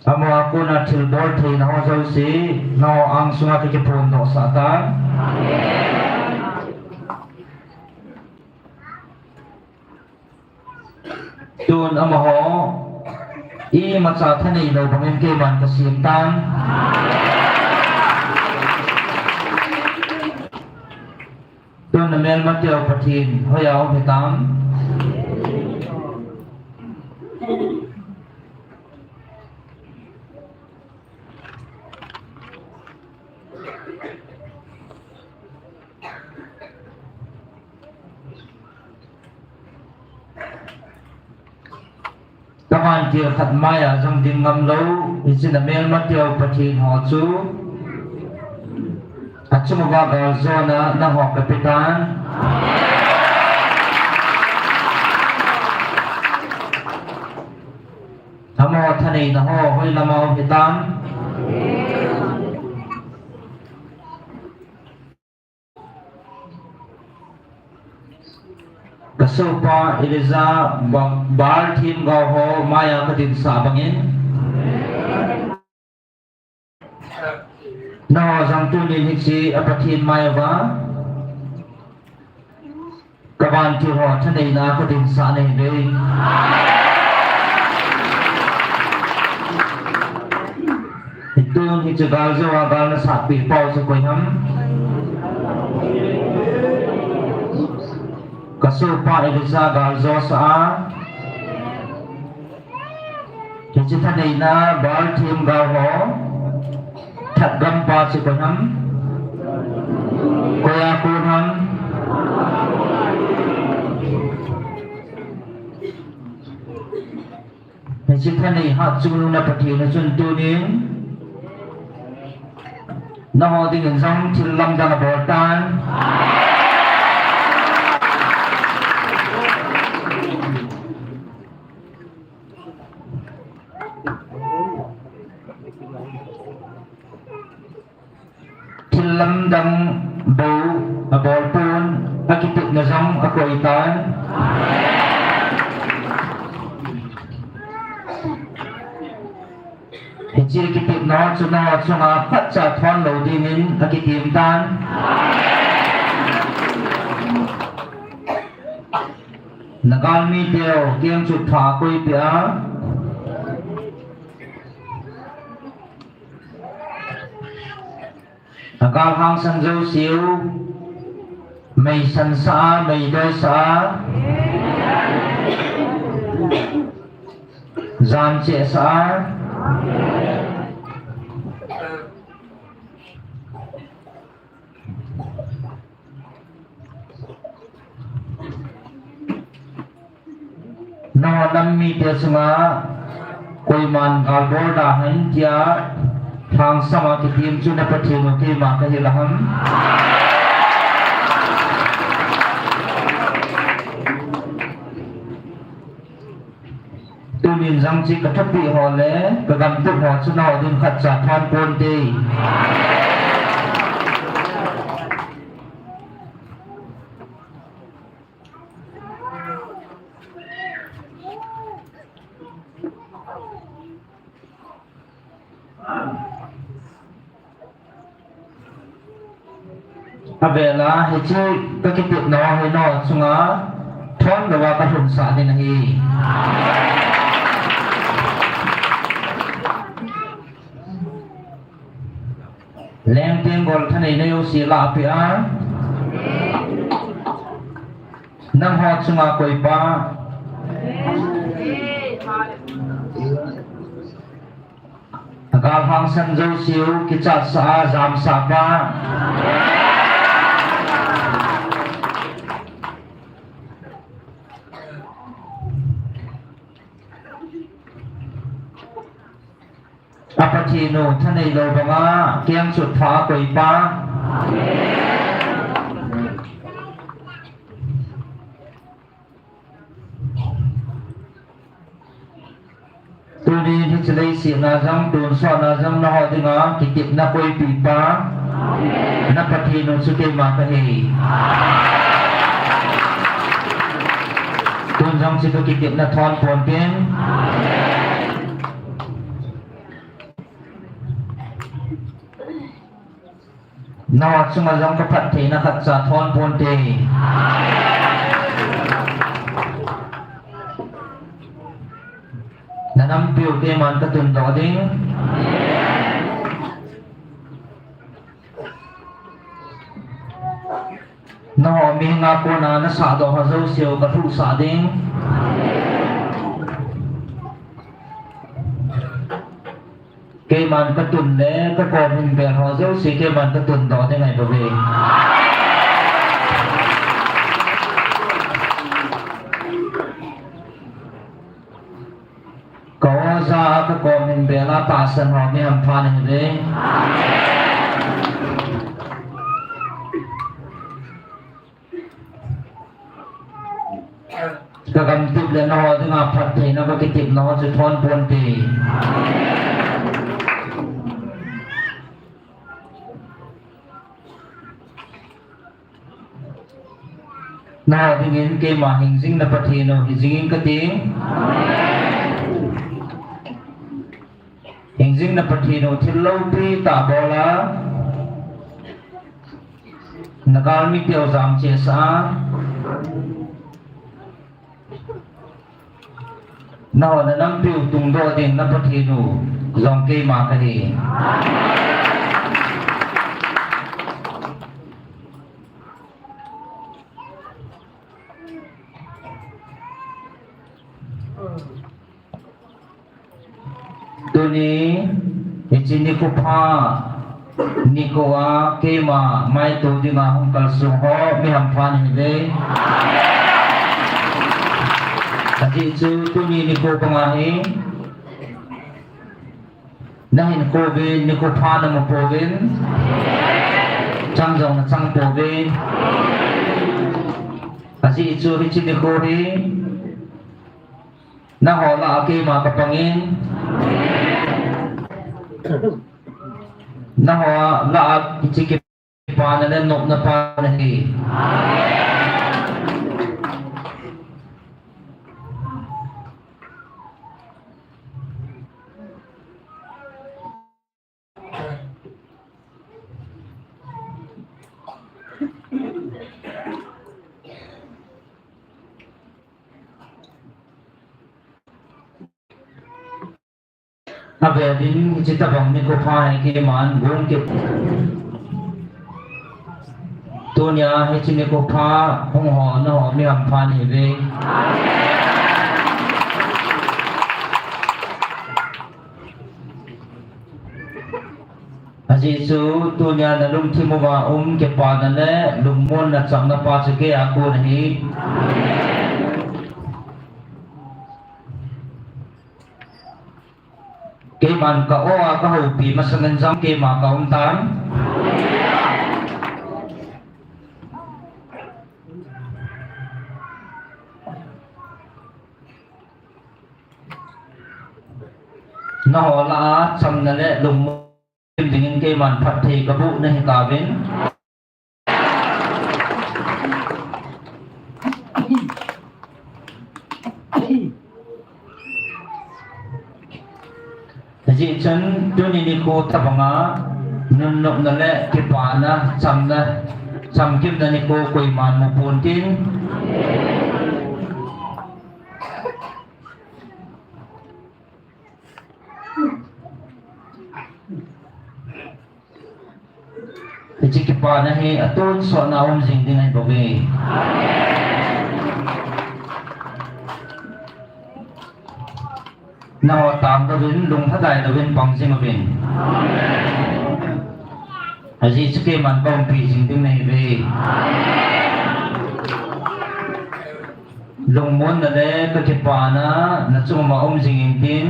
Amaho a kona thilbol theina ho jouse, nangho angsunga kakiphondohsah tan. Tun amaho imacha thaneilou bangin keiman kasem tan. Tun namelmateu Pathen hoiya um hitam. Ka vantil khat mai a jong ding ngam lou, hiche na melma teu Pathen ho chu achung uva galjona nangho ka pe tan. Amaho thaneina ho hoilam a um hitam. Ka sopa Elijah ba-, Baal themgao ho mai a ka dinsah bangin, nangho jong tunin hiche a Pathen mai uva ka vantil ho thaneina ka dinsah nahiuve. Hitun hiche galjou a gal nasat pi pau chu koi ham? Ka sopa Elijah galjou sa a. Hiche thaneina Baal themgao ho that gampa chu koi ham? Koi a kon ham? Hiche thanei hat chungnung na Pathen a chun tunin nangho dingin jong thil lamdang abol tan. Thil lamdang bou abol pon, akitepna jong akoi tan. Hiche kitepna chu nangho chunga khatcha thon lou dingin akitem tan. Na galmi teu kengchut pha koipeh a, na gal hangsan jouseu meisan sah a, meidoi sah a, jamcheh sah a, nangho nam mite chunga koiman gal bol da hen tia lhangsam a kitem chu na Pathen u keima kahi la ham? Tunin jong chu ka thupeh ho le ka gamtup ho chu nangho ding khatcha thon ponte. Avela hiche ka kitepna ho hi nangho chunga thon louva ka lhunsah ding ahi. Lengteng gol thaneina jouse lahpeh a, nangho chunga koipa, gal hangsan jouseu kichatsah a jamsah pa, a Pathen u thanei lou banga kengchut pha a koipa, tunin hiche leiset na jong tonsot na jong nangho dinga kitepna koipeh pa, na Pathen u chu keima kahi. Tun jong chu ka kitepna thon ponte. Nangho chunga jong ka phattheina khatcha thon ponte. Na nampiu keiman ka tundoh ding. Nangho mihenga kona na sahdoh ho jouseu ka lhuhsah ding. Keiman katun le, kakom in bel ho jouse keiman katun doh ding ahi bouve. Ka oja a kakom in bel a tahsan ho mi hampha nahiuve. Kagamtep le nangho dinga phattheina kakitepna ho chu thon ponte. Nangho dingin keima hingjing na Pathen u hijing in kati. Hingjing na Pathen u thil loupi tah bol a, nagalmi teu jam chesa a, nangho na nampiu tungdoh ding na Pathen u jong keima kahi. Tuni, hiche nikho pha, nikho a keima maito dinga hung kalsong ho mi hampha nahiuve. Ajeh chu tuni nikho banga hi nahinkho uvin, nikho pha namu pouvin, chang jong nachang pouvin. Ajeh chu hiche nikho hi nangho lah a keima kapangin, nangho lah a hiche kipana le nopna pa nahi. Avel in hiche tabang nikho pha hi keiman gong kit. Tunia hiche nikho pha hung ho nangho mi hampha nahiuve. Ajeh chu tunia nalungthim uva um kipana le lungmonna chamna pa chu keia kon ahi. Keiman ka-o a kahoupi masangin jong keima kaum tan. Nangho lah a chamna le lungmon dingin keiman phatthei kaboh nahi tauvin. Hijeh chun tuni nikho tabanga nunnopna le kipana, chamna, chamkimna nikho koiman mu ponte. Hiche kipana hi atonsot na um jing ding ahi bouve. Nangho tangdoh uvin, lunglhadai louvin pang jing uvin. Ajeh chu keiman kaumpi jing ding nahiuve. Lungmonna le kakipana nachung uva um jing intin.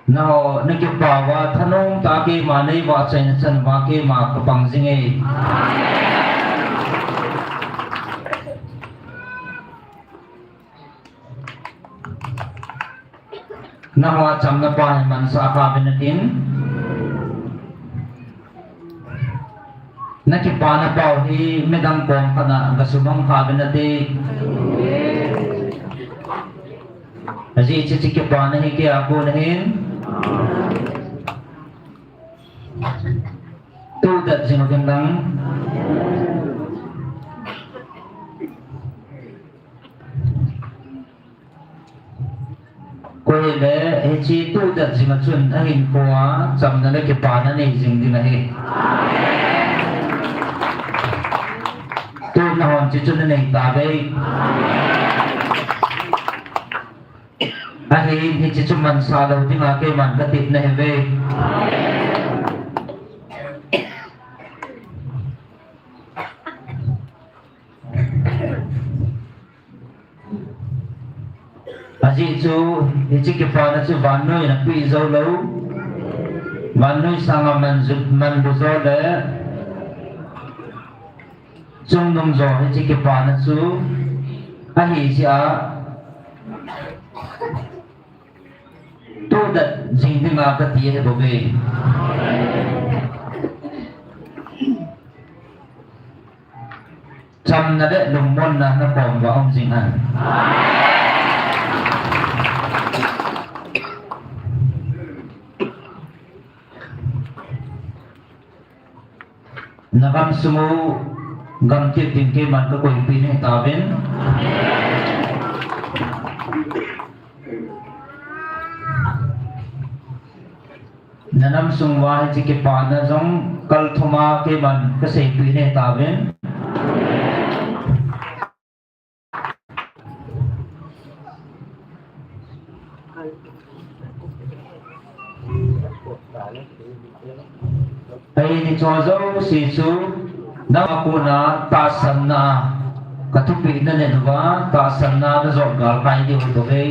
Nangho nakipah uva thanom tah a keima neivahchoina chan uva keima kapang jinge. Nangho chamna pa hi mansah kha uvin natin. Nakipana pau hi midang kom khat a gasumang kha uvin nate. Ajeh chu hiche kipana hi keia kon ahin. Tohdet jing uvin lang. Koi le hiche tohdet jing a chun ahinkho a chamna le kipana nei jing ding ahi. Tuna hon hiche chu nanei tauve. Ahin hiche chu mansah lou dinga keiman katepna ahiuve. Ajeh chu hiche kipana chu vannoi in apeh jou lou. Vannoi sanga manjut, manlu jo le chungnung jo hiche kipana chu ahi jeh a tohdat jing dinga kati ahi bouve. Chamna le lungmonna nakom uva um jing hen. Nagam sung u gamtep ding keiman kakoipeh nahi tauvin. Nanam sung uva hiche kipana jong kalthum a keiman kaseipeh nahi tauvin. Eini cho jouse chu nangma kona tahsanna kathupeh nanei uva, tahsanna najot galkai diu ahi bouve.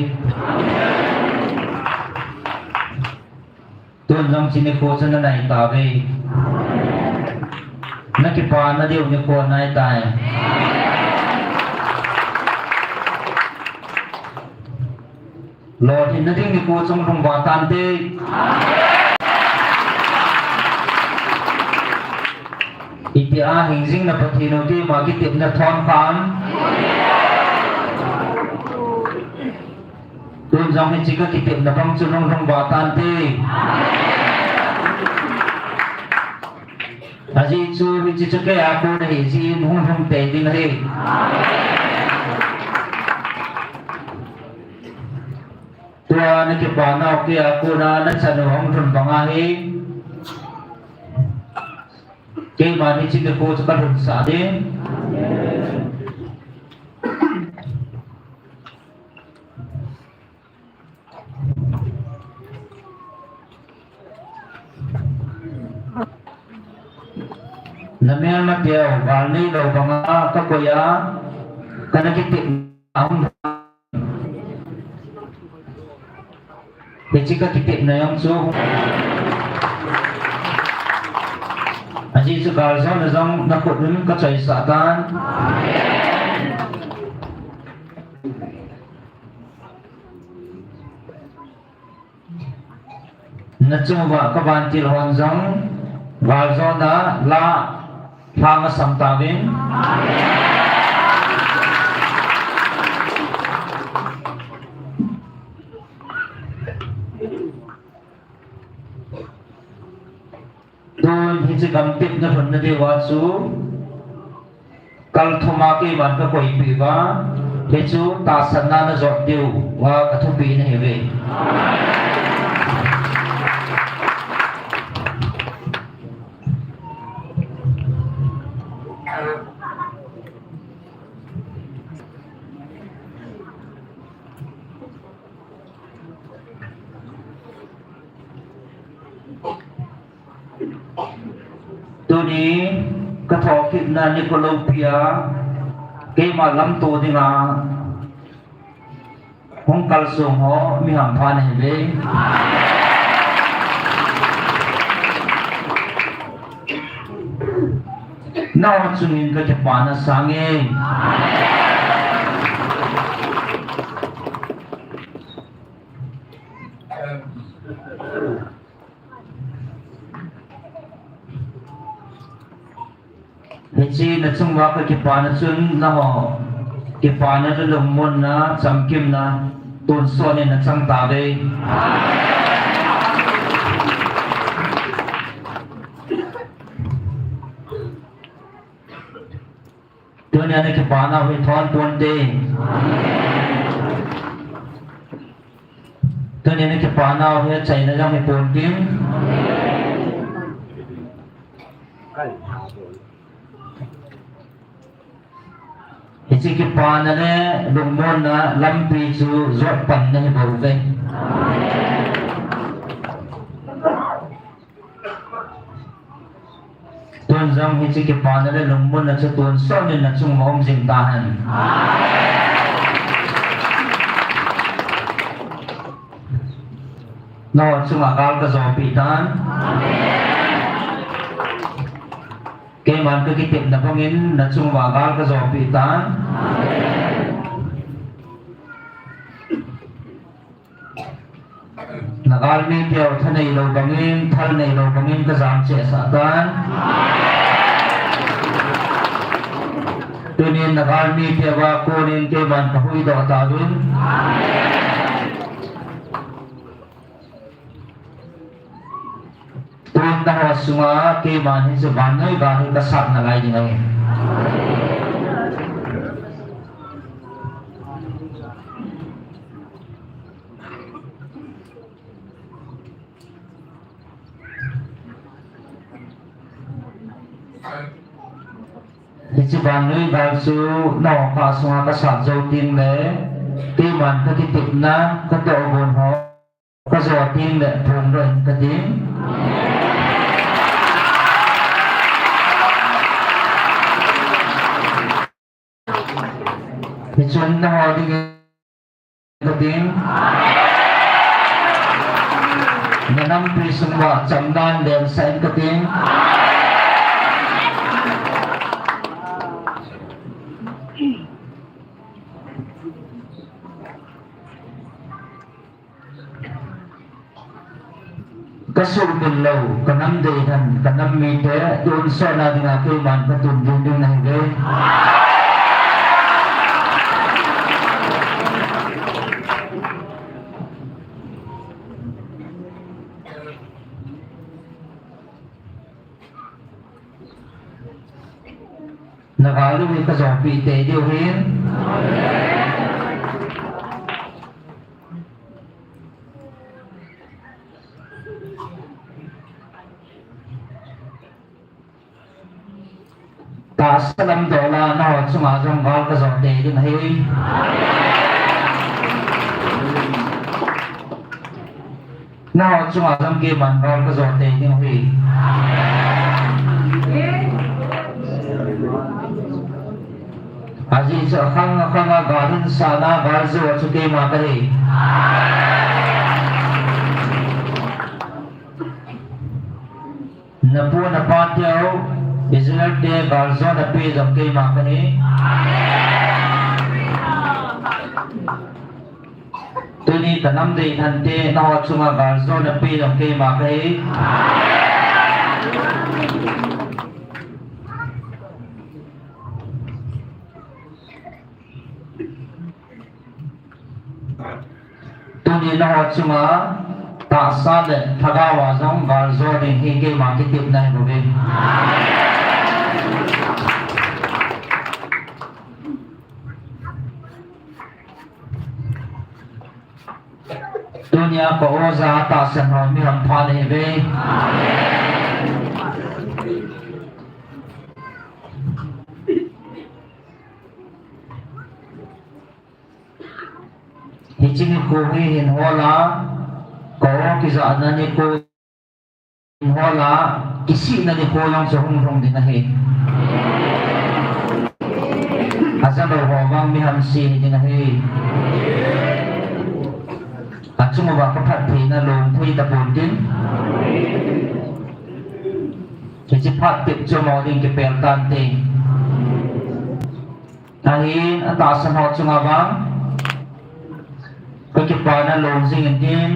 Tun jong hiche nikho chu nanai tauve. Nakipana diu nikho anai tai. Lolhinna ding nikho chu hung lhung uva tante. Itia hingjing na Pathen u keima kitepna thon kham. Tun jong hiche kakitepna bang chu hung lhung uva tante. Ajeh chu hiche chu keia kona ahi jeh in hung lhung tei ding ahi. Tua nakipana u keia kona nachan u hung lhun banga hi keiman hiche nikho chu kalhunsah ding. Namelmateu gal neilou banga kakoi a, kana kitepna hung, hiche kakitepna jong chu, ajeh chu galjona jong nakhut un kachoisah tan. Nachung uva kavantil hon jong galjona la lhang asam tauvin. Tun hiche gamtep nalhunna diuva chu kalthum a keiman kakoipeh uva, hichu tahsanna najot diuva kathupeh nahiuve. Tuni kathokitna nikho loupia keima lamto dinga hung kalsong ho mi hampha nahiuve. Nangho chungin kakipana sange. Hiche nachung uva kakipana chun nangho kipana le lungmonna, chamkimna, tonsot in nachang tauve. Tunia nakipanau hi thon ponte. Tunia nakipanau hi achaina jong hi ponte. Hiche kipana le lungmonna lampi chu jot pan nahi bouve. Tun jong hiche kipana le lungmonna chu tonsot in nachung uva um jing tahen. Nangho chunga gal kajopeh tan. Keiman kakitepna bangin nachung uva gal kajopeh tan. Nagalmi teu thaneilou bangin, thalneilou bangin kajam chehsah tan. Tunin nagalmi teu a konin keiman kahuhdoh tauvin. Tun nangho chunga keiman hiche vannoi gal hi kasat nalai ding ahi. Hiche vannoi gal chu nangho kha chunga kasat jou tengle, keiman kakitepna, katohgon ho kajo tengle phongdoh in kating. Hichun nangho dingin kating. Nanampi sung uva chamdan lensah in kating. Kasuhmil lou, kanam deilhen, kanam mite tonsot na dinga keiman katun ding ding nahiuve. Nagal u hi kajopeh tei diu ahin. Tahsa lam dola nangho chunga jong gal kajo tei ding ahi. Nangho chunga jong keiman gal kajo tei ding ahi. Ajeh chu akhang akhang a gal hinsahna gal jou chu keima kahi. Napu napa teu Israel te galjona pe jong keima kahi. Tuni kanam deilhen te nangho chunga galjona pe jong keima kahi. Tuni nangho chunga tahsa le lhagao a jong gal jo ding hi keima kitepna ahi bouve. Tunia ka oja tahsan ho mi hampha nahiuve. Hiche nikho hi hin hol a, ka o kijahna nikho hin hol a, kisihna nikho jong chu hung lhung ding ahi. Ajalou ho vang mi hamse hiding ahi. Achung uva kaphattheina lom thei tapon tin. Hiche phat tep chu mo ding kipel tante. Ahin, atahsan ho chunga vang kakipana lom jing intin.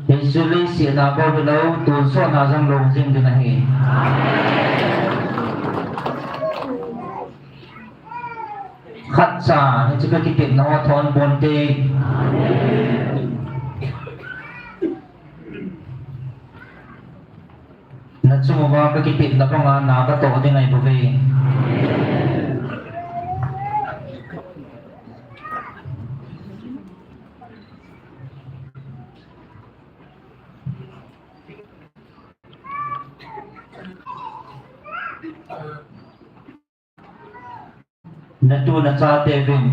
Hichu leiset a bou hilou, tonsot na jong lom jing ding ahi. Khatcha, hichu kakitepna ho thon ponte. Nachung uva kakitepna banga na katoh ding ahi bouve. Natu nachate uvin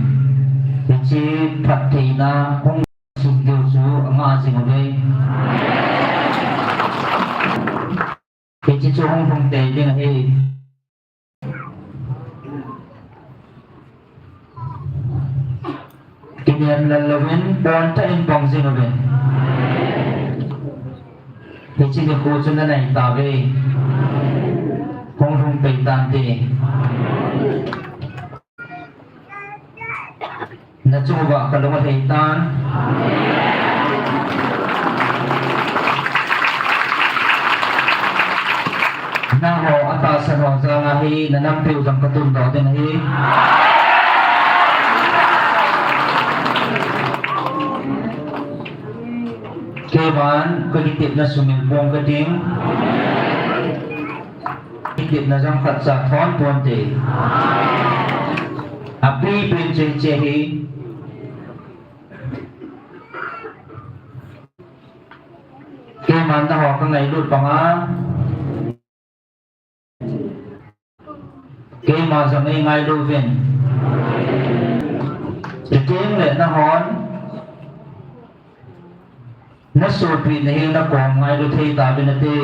hiche phattheina hung sung diu chu angah jing uve. Hiche chu hung lhung tei ding ahi. Kinian lal louvin pon tah in pang jing uve. Hiche nikho chu nanai tauve. Hung lhung pei tante. Nachung uva kalung alhai tan. Nangho atahsan ho jal a hi nanampiu jong katundoh ding ahi. Keiman kakitepna sumil pong kading. Kitepna jong khatcha thon ponte. Apipen chu hiche hi. Keiman nangho kangailut banga keima jong eingailu uvin. Chuteng le nanghon nasopi nahenga nakom ngailu thei tauvin nate.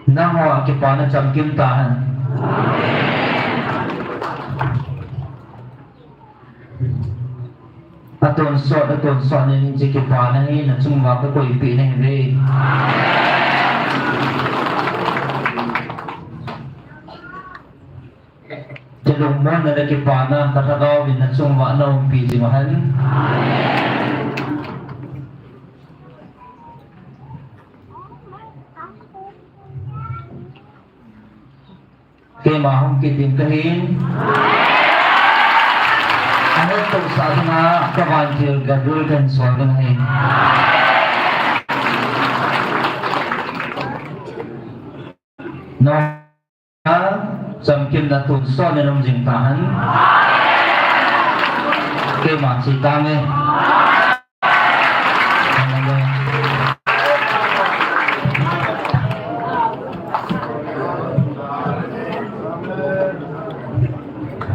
Nangho a kipana chamkim tahen. Atonsot, atonsot in hiche kipana hi nachung uva kakoipeh nahiuve. Kilungmonna le kipana kalhagao in nachung uva naumpi jing uhen. Keima hung kit ding kahin. Ahettohsah dinga kavantil Gabriel kahin sol ding ahi. Nangho chamkimna tonsot in um jing tahen. Keima che tange.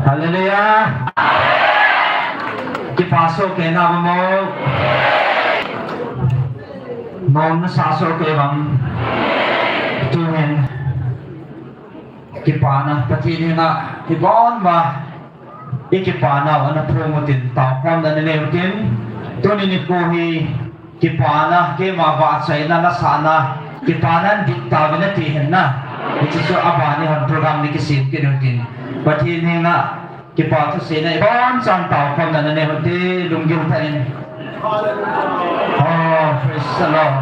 Hallelujah. Kipa soh kei navem o. Nom nasah soh kei vem. Tuhin kipana Pathen henga ibonma ikipanau ana phong utin, taokhomna nanei utin. Tuni nikho hi kipana, keima vahchoina, lasahna, kipana nadit tauvin nati henlang, hiche chu aban a hon program nakisem kit utin. Pathen henga kipa thusei na ibonchauvin taokhomna nanei ute, lunggil tah in. Oh, praise the Lord.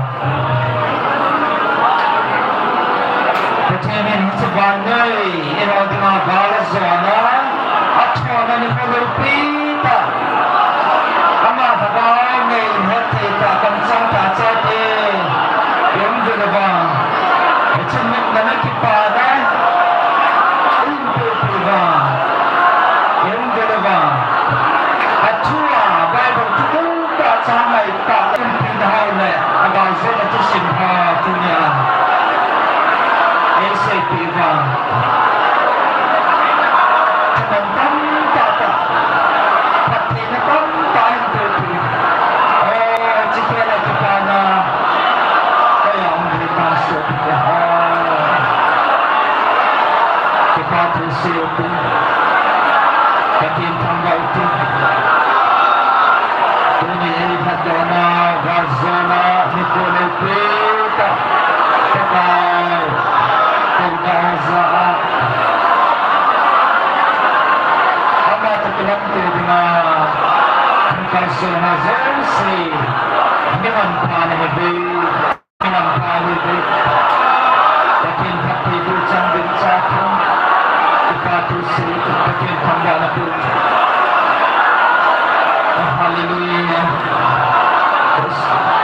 Pathen in hiche vannoi eiho dinga gal ajona, athona nikho loupi tah, ama lhagao nei in hetthei tah, kamchang tah chate i-um uvin, hiche nopna le kipana i-umpi uva, i-um uvin. Athua Bible thu tah chang ngai tah, umpi nahou le, agaljouna thusim ho tunia eiseipeh uva. Thuman tamtah tah, phattheina tamtah eipepi. Oh, hiche khel a kipana, koi a um ding tah soh kei a. Kipa thu sei utin, Pathen thangvah utin. Tuni eilhatdohna, galjona nikho loupi tah, Pakai, touna a ja a, ama toh kilamto dinga hung kalsonna jouse, mi manpha nahiuve. Minam pha hi ve. Pathen phattheiboh chang ding cha thum. Kipa thusei, Pathen thangvahna boh. Hallelujah. Praise God.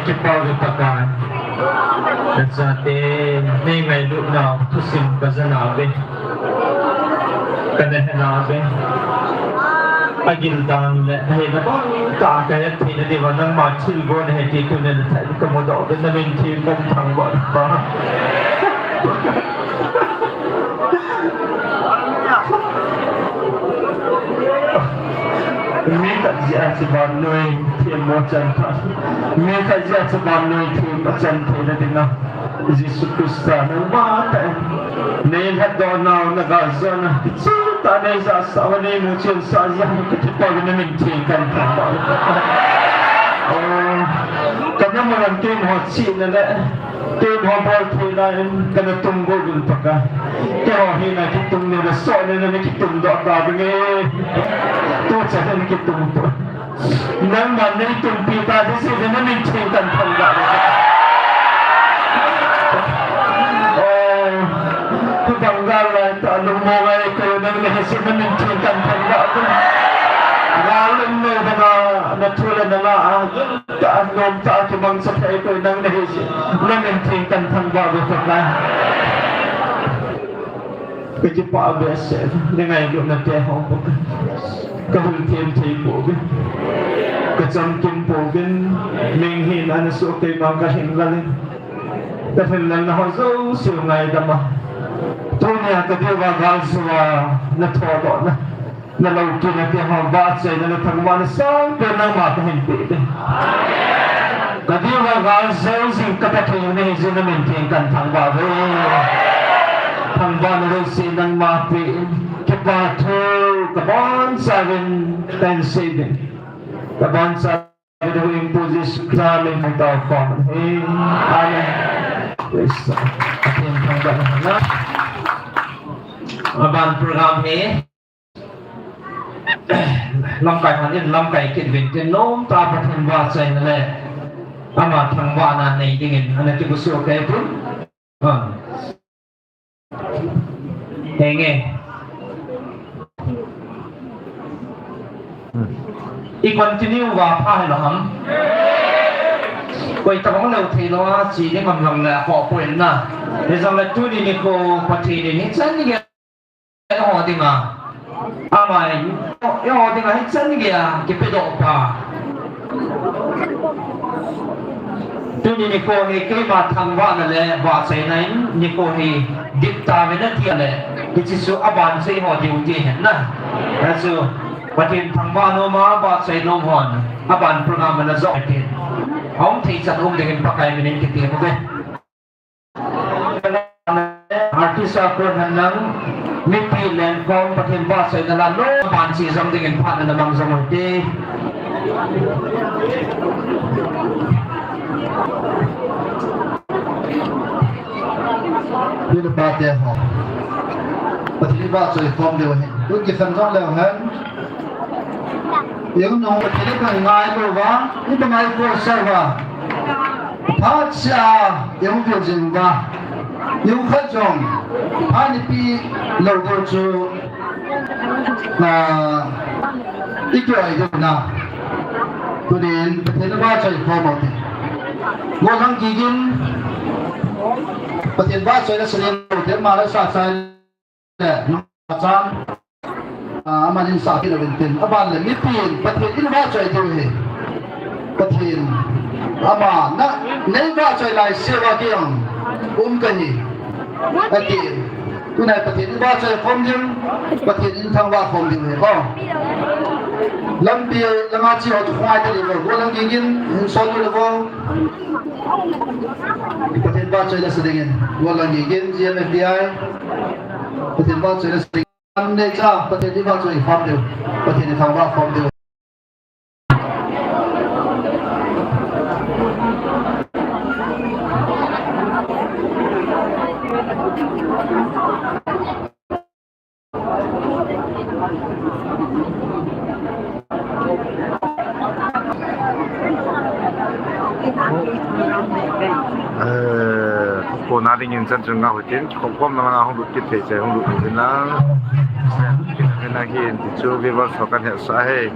Kipa uve Pakai. Kachate, nei ngailutnau thusim kajanau ve. Kana henau ve. Agildan le ahetna bangtah kahet theina diuva nangma thilgon nahe ti tuni nathai kamudoh uve, namin theng kathangvah uve Pa. Mi khat jeh a chu vannoi themmo chang tha. Mi khat jeh a chu vannoi them achan theina dinga Jesu Christa nangma tah in nei lhatdoh nau, na galjona, kicheh tah nei jahsah uva, nei muchensah jeh a kakipa uve, namin theng kathangvah uve. Oh, kana malam keiho chihna le keiho boltheina in kana tungdoh uvin Pakai. Keiho hina kitung nina soh nina nakitungdoh tauvin e. Tuchan in kitung poi. Nangman neitungpi ta, this is the namin theng kathangvah uve. Oh, hibang gal lai tah lungmong a koi nang nahi jeh in namin theng kathangvah uve. Gal lungmong banga nathu le nala a tah, nomtah a kimangcha thei koi nang nahi jeh in, namin theng kathangvah uve Pakai. Kakipa behseh, nei ngailutna te ho Pakai. Kahung them thei pouvin, kachamkim pouvin, menghin ana soh keima kahin lal in, kahin lalna ho jouse ngaidam a, tunia kadiuva galjou a nathodohna, naloupina te ho, vahchoina le thangvahna sangpen nangma kahin peh uve. Kadiuva galjou jing ka Pathen nahi jeh in namin theng kathangvah uve. Thangvahna jouse nangma peh in, kipa thu kabonchauvin kahin sei uve. Kabonchauvin Pu Jesu Christa min in kahin tao khom uve. Amen. Praise the Lord. Pathen thangvahna. Aban program hi lamkai hon in lamkai kit uvin tin, nomtah a Pathen vahchoina le ama thangvahna nei dingin ana kipuisoh kei poi. Henge. I continue uva pha hilou ham? Koi tabang lou theilou a che ding ham jongle khoh poi na. Hijongle tuni nikho Pathen in hichan geiya eiho dinga, ama in eiho dinga hichan geiya kipedoh pa. Tuni nikho hi keima thangvahna le vahchoina in nikho hi dip tauvin ati le, hiche chu aban chu eiho duty ahi na. Achu Pathen thangvah nom a, vahchoi nom hon aban program ana jop tin, aum thei chan um dingin Pakai min in kitem uve. Artist a kon hen lang, mipi lengkhom Pathen vahchoina la nom a, aban chu jom dingin phat ana mang jom u hite. Pi le pa te ho, Pathen vahchoi khom diu ahi. Tun kisan jong leu hen. Eiho nung Pathen i kangai lou va, i kangai ko sa va. Phat sia, eiho vil jing va. Eiho khat jong, phat nipi lou deu chu, ah, i kioi deu na. Tunin Pathen vahchoi khom u hite. Golhang Gigin, Pathen vahchoina sa lou te, ama le sa chai le, nung a chan, ah, aman in sa kit uvin tin. Aban le mipin, Pathen in vahchoi diu ahi. Pathen, ama, na, nei vahchoi lai seh uva kei jong um kahi, ati. Tunai Pathen in vahchoi khom ding, Pathen in thangvah khom ding ahi, ko. Lampi langa che ho chu khongai ta diu, Golhang Gigin, hin son u le vo. Pathen vahchoina sa dingin, Golhang Gigin, G M F D I, Pathen vahchoina sa dingin, an nei cha, Pathen i vahchoi khom diu, Pathen i thangvah khom diu. Eh, kona dingin chan chunga hutin, khopkhomna langa hung lut kit thei chai hung lut ding lang. Hina hin ti chu viewers ho kan hetsah e.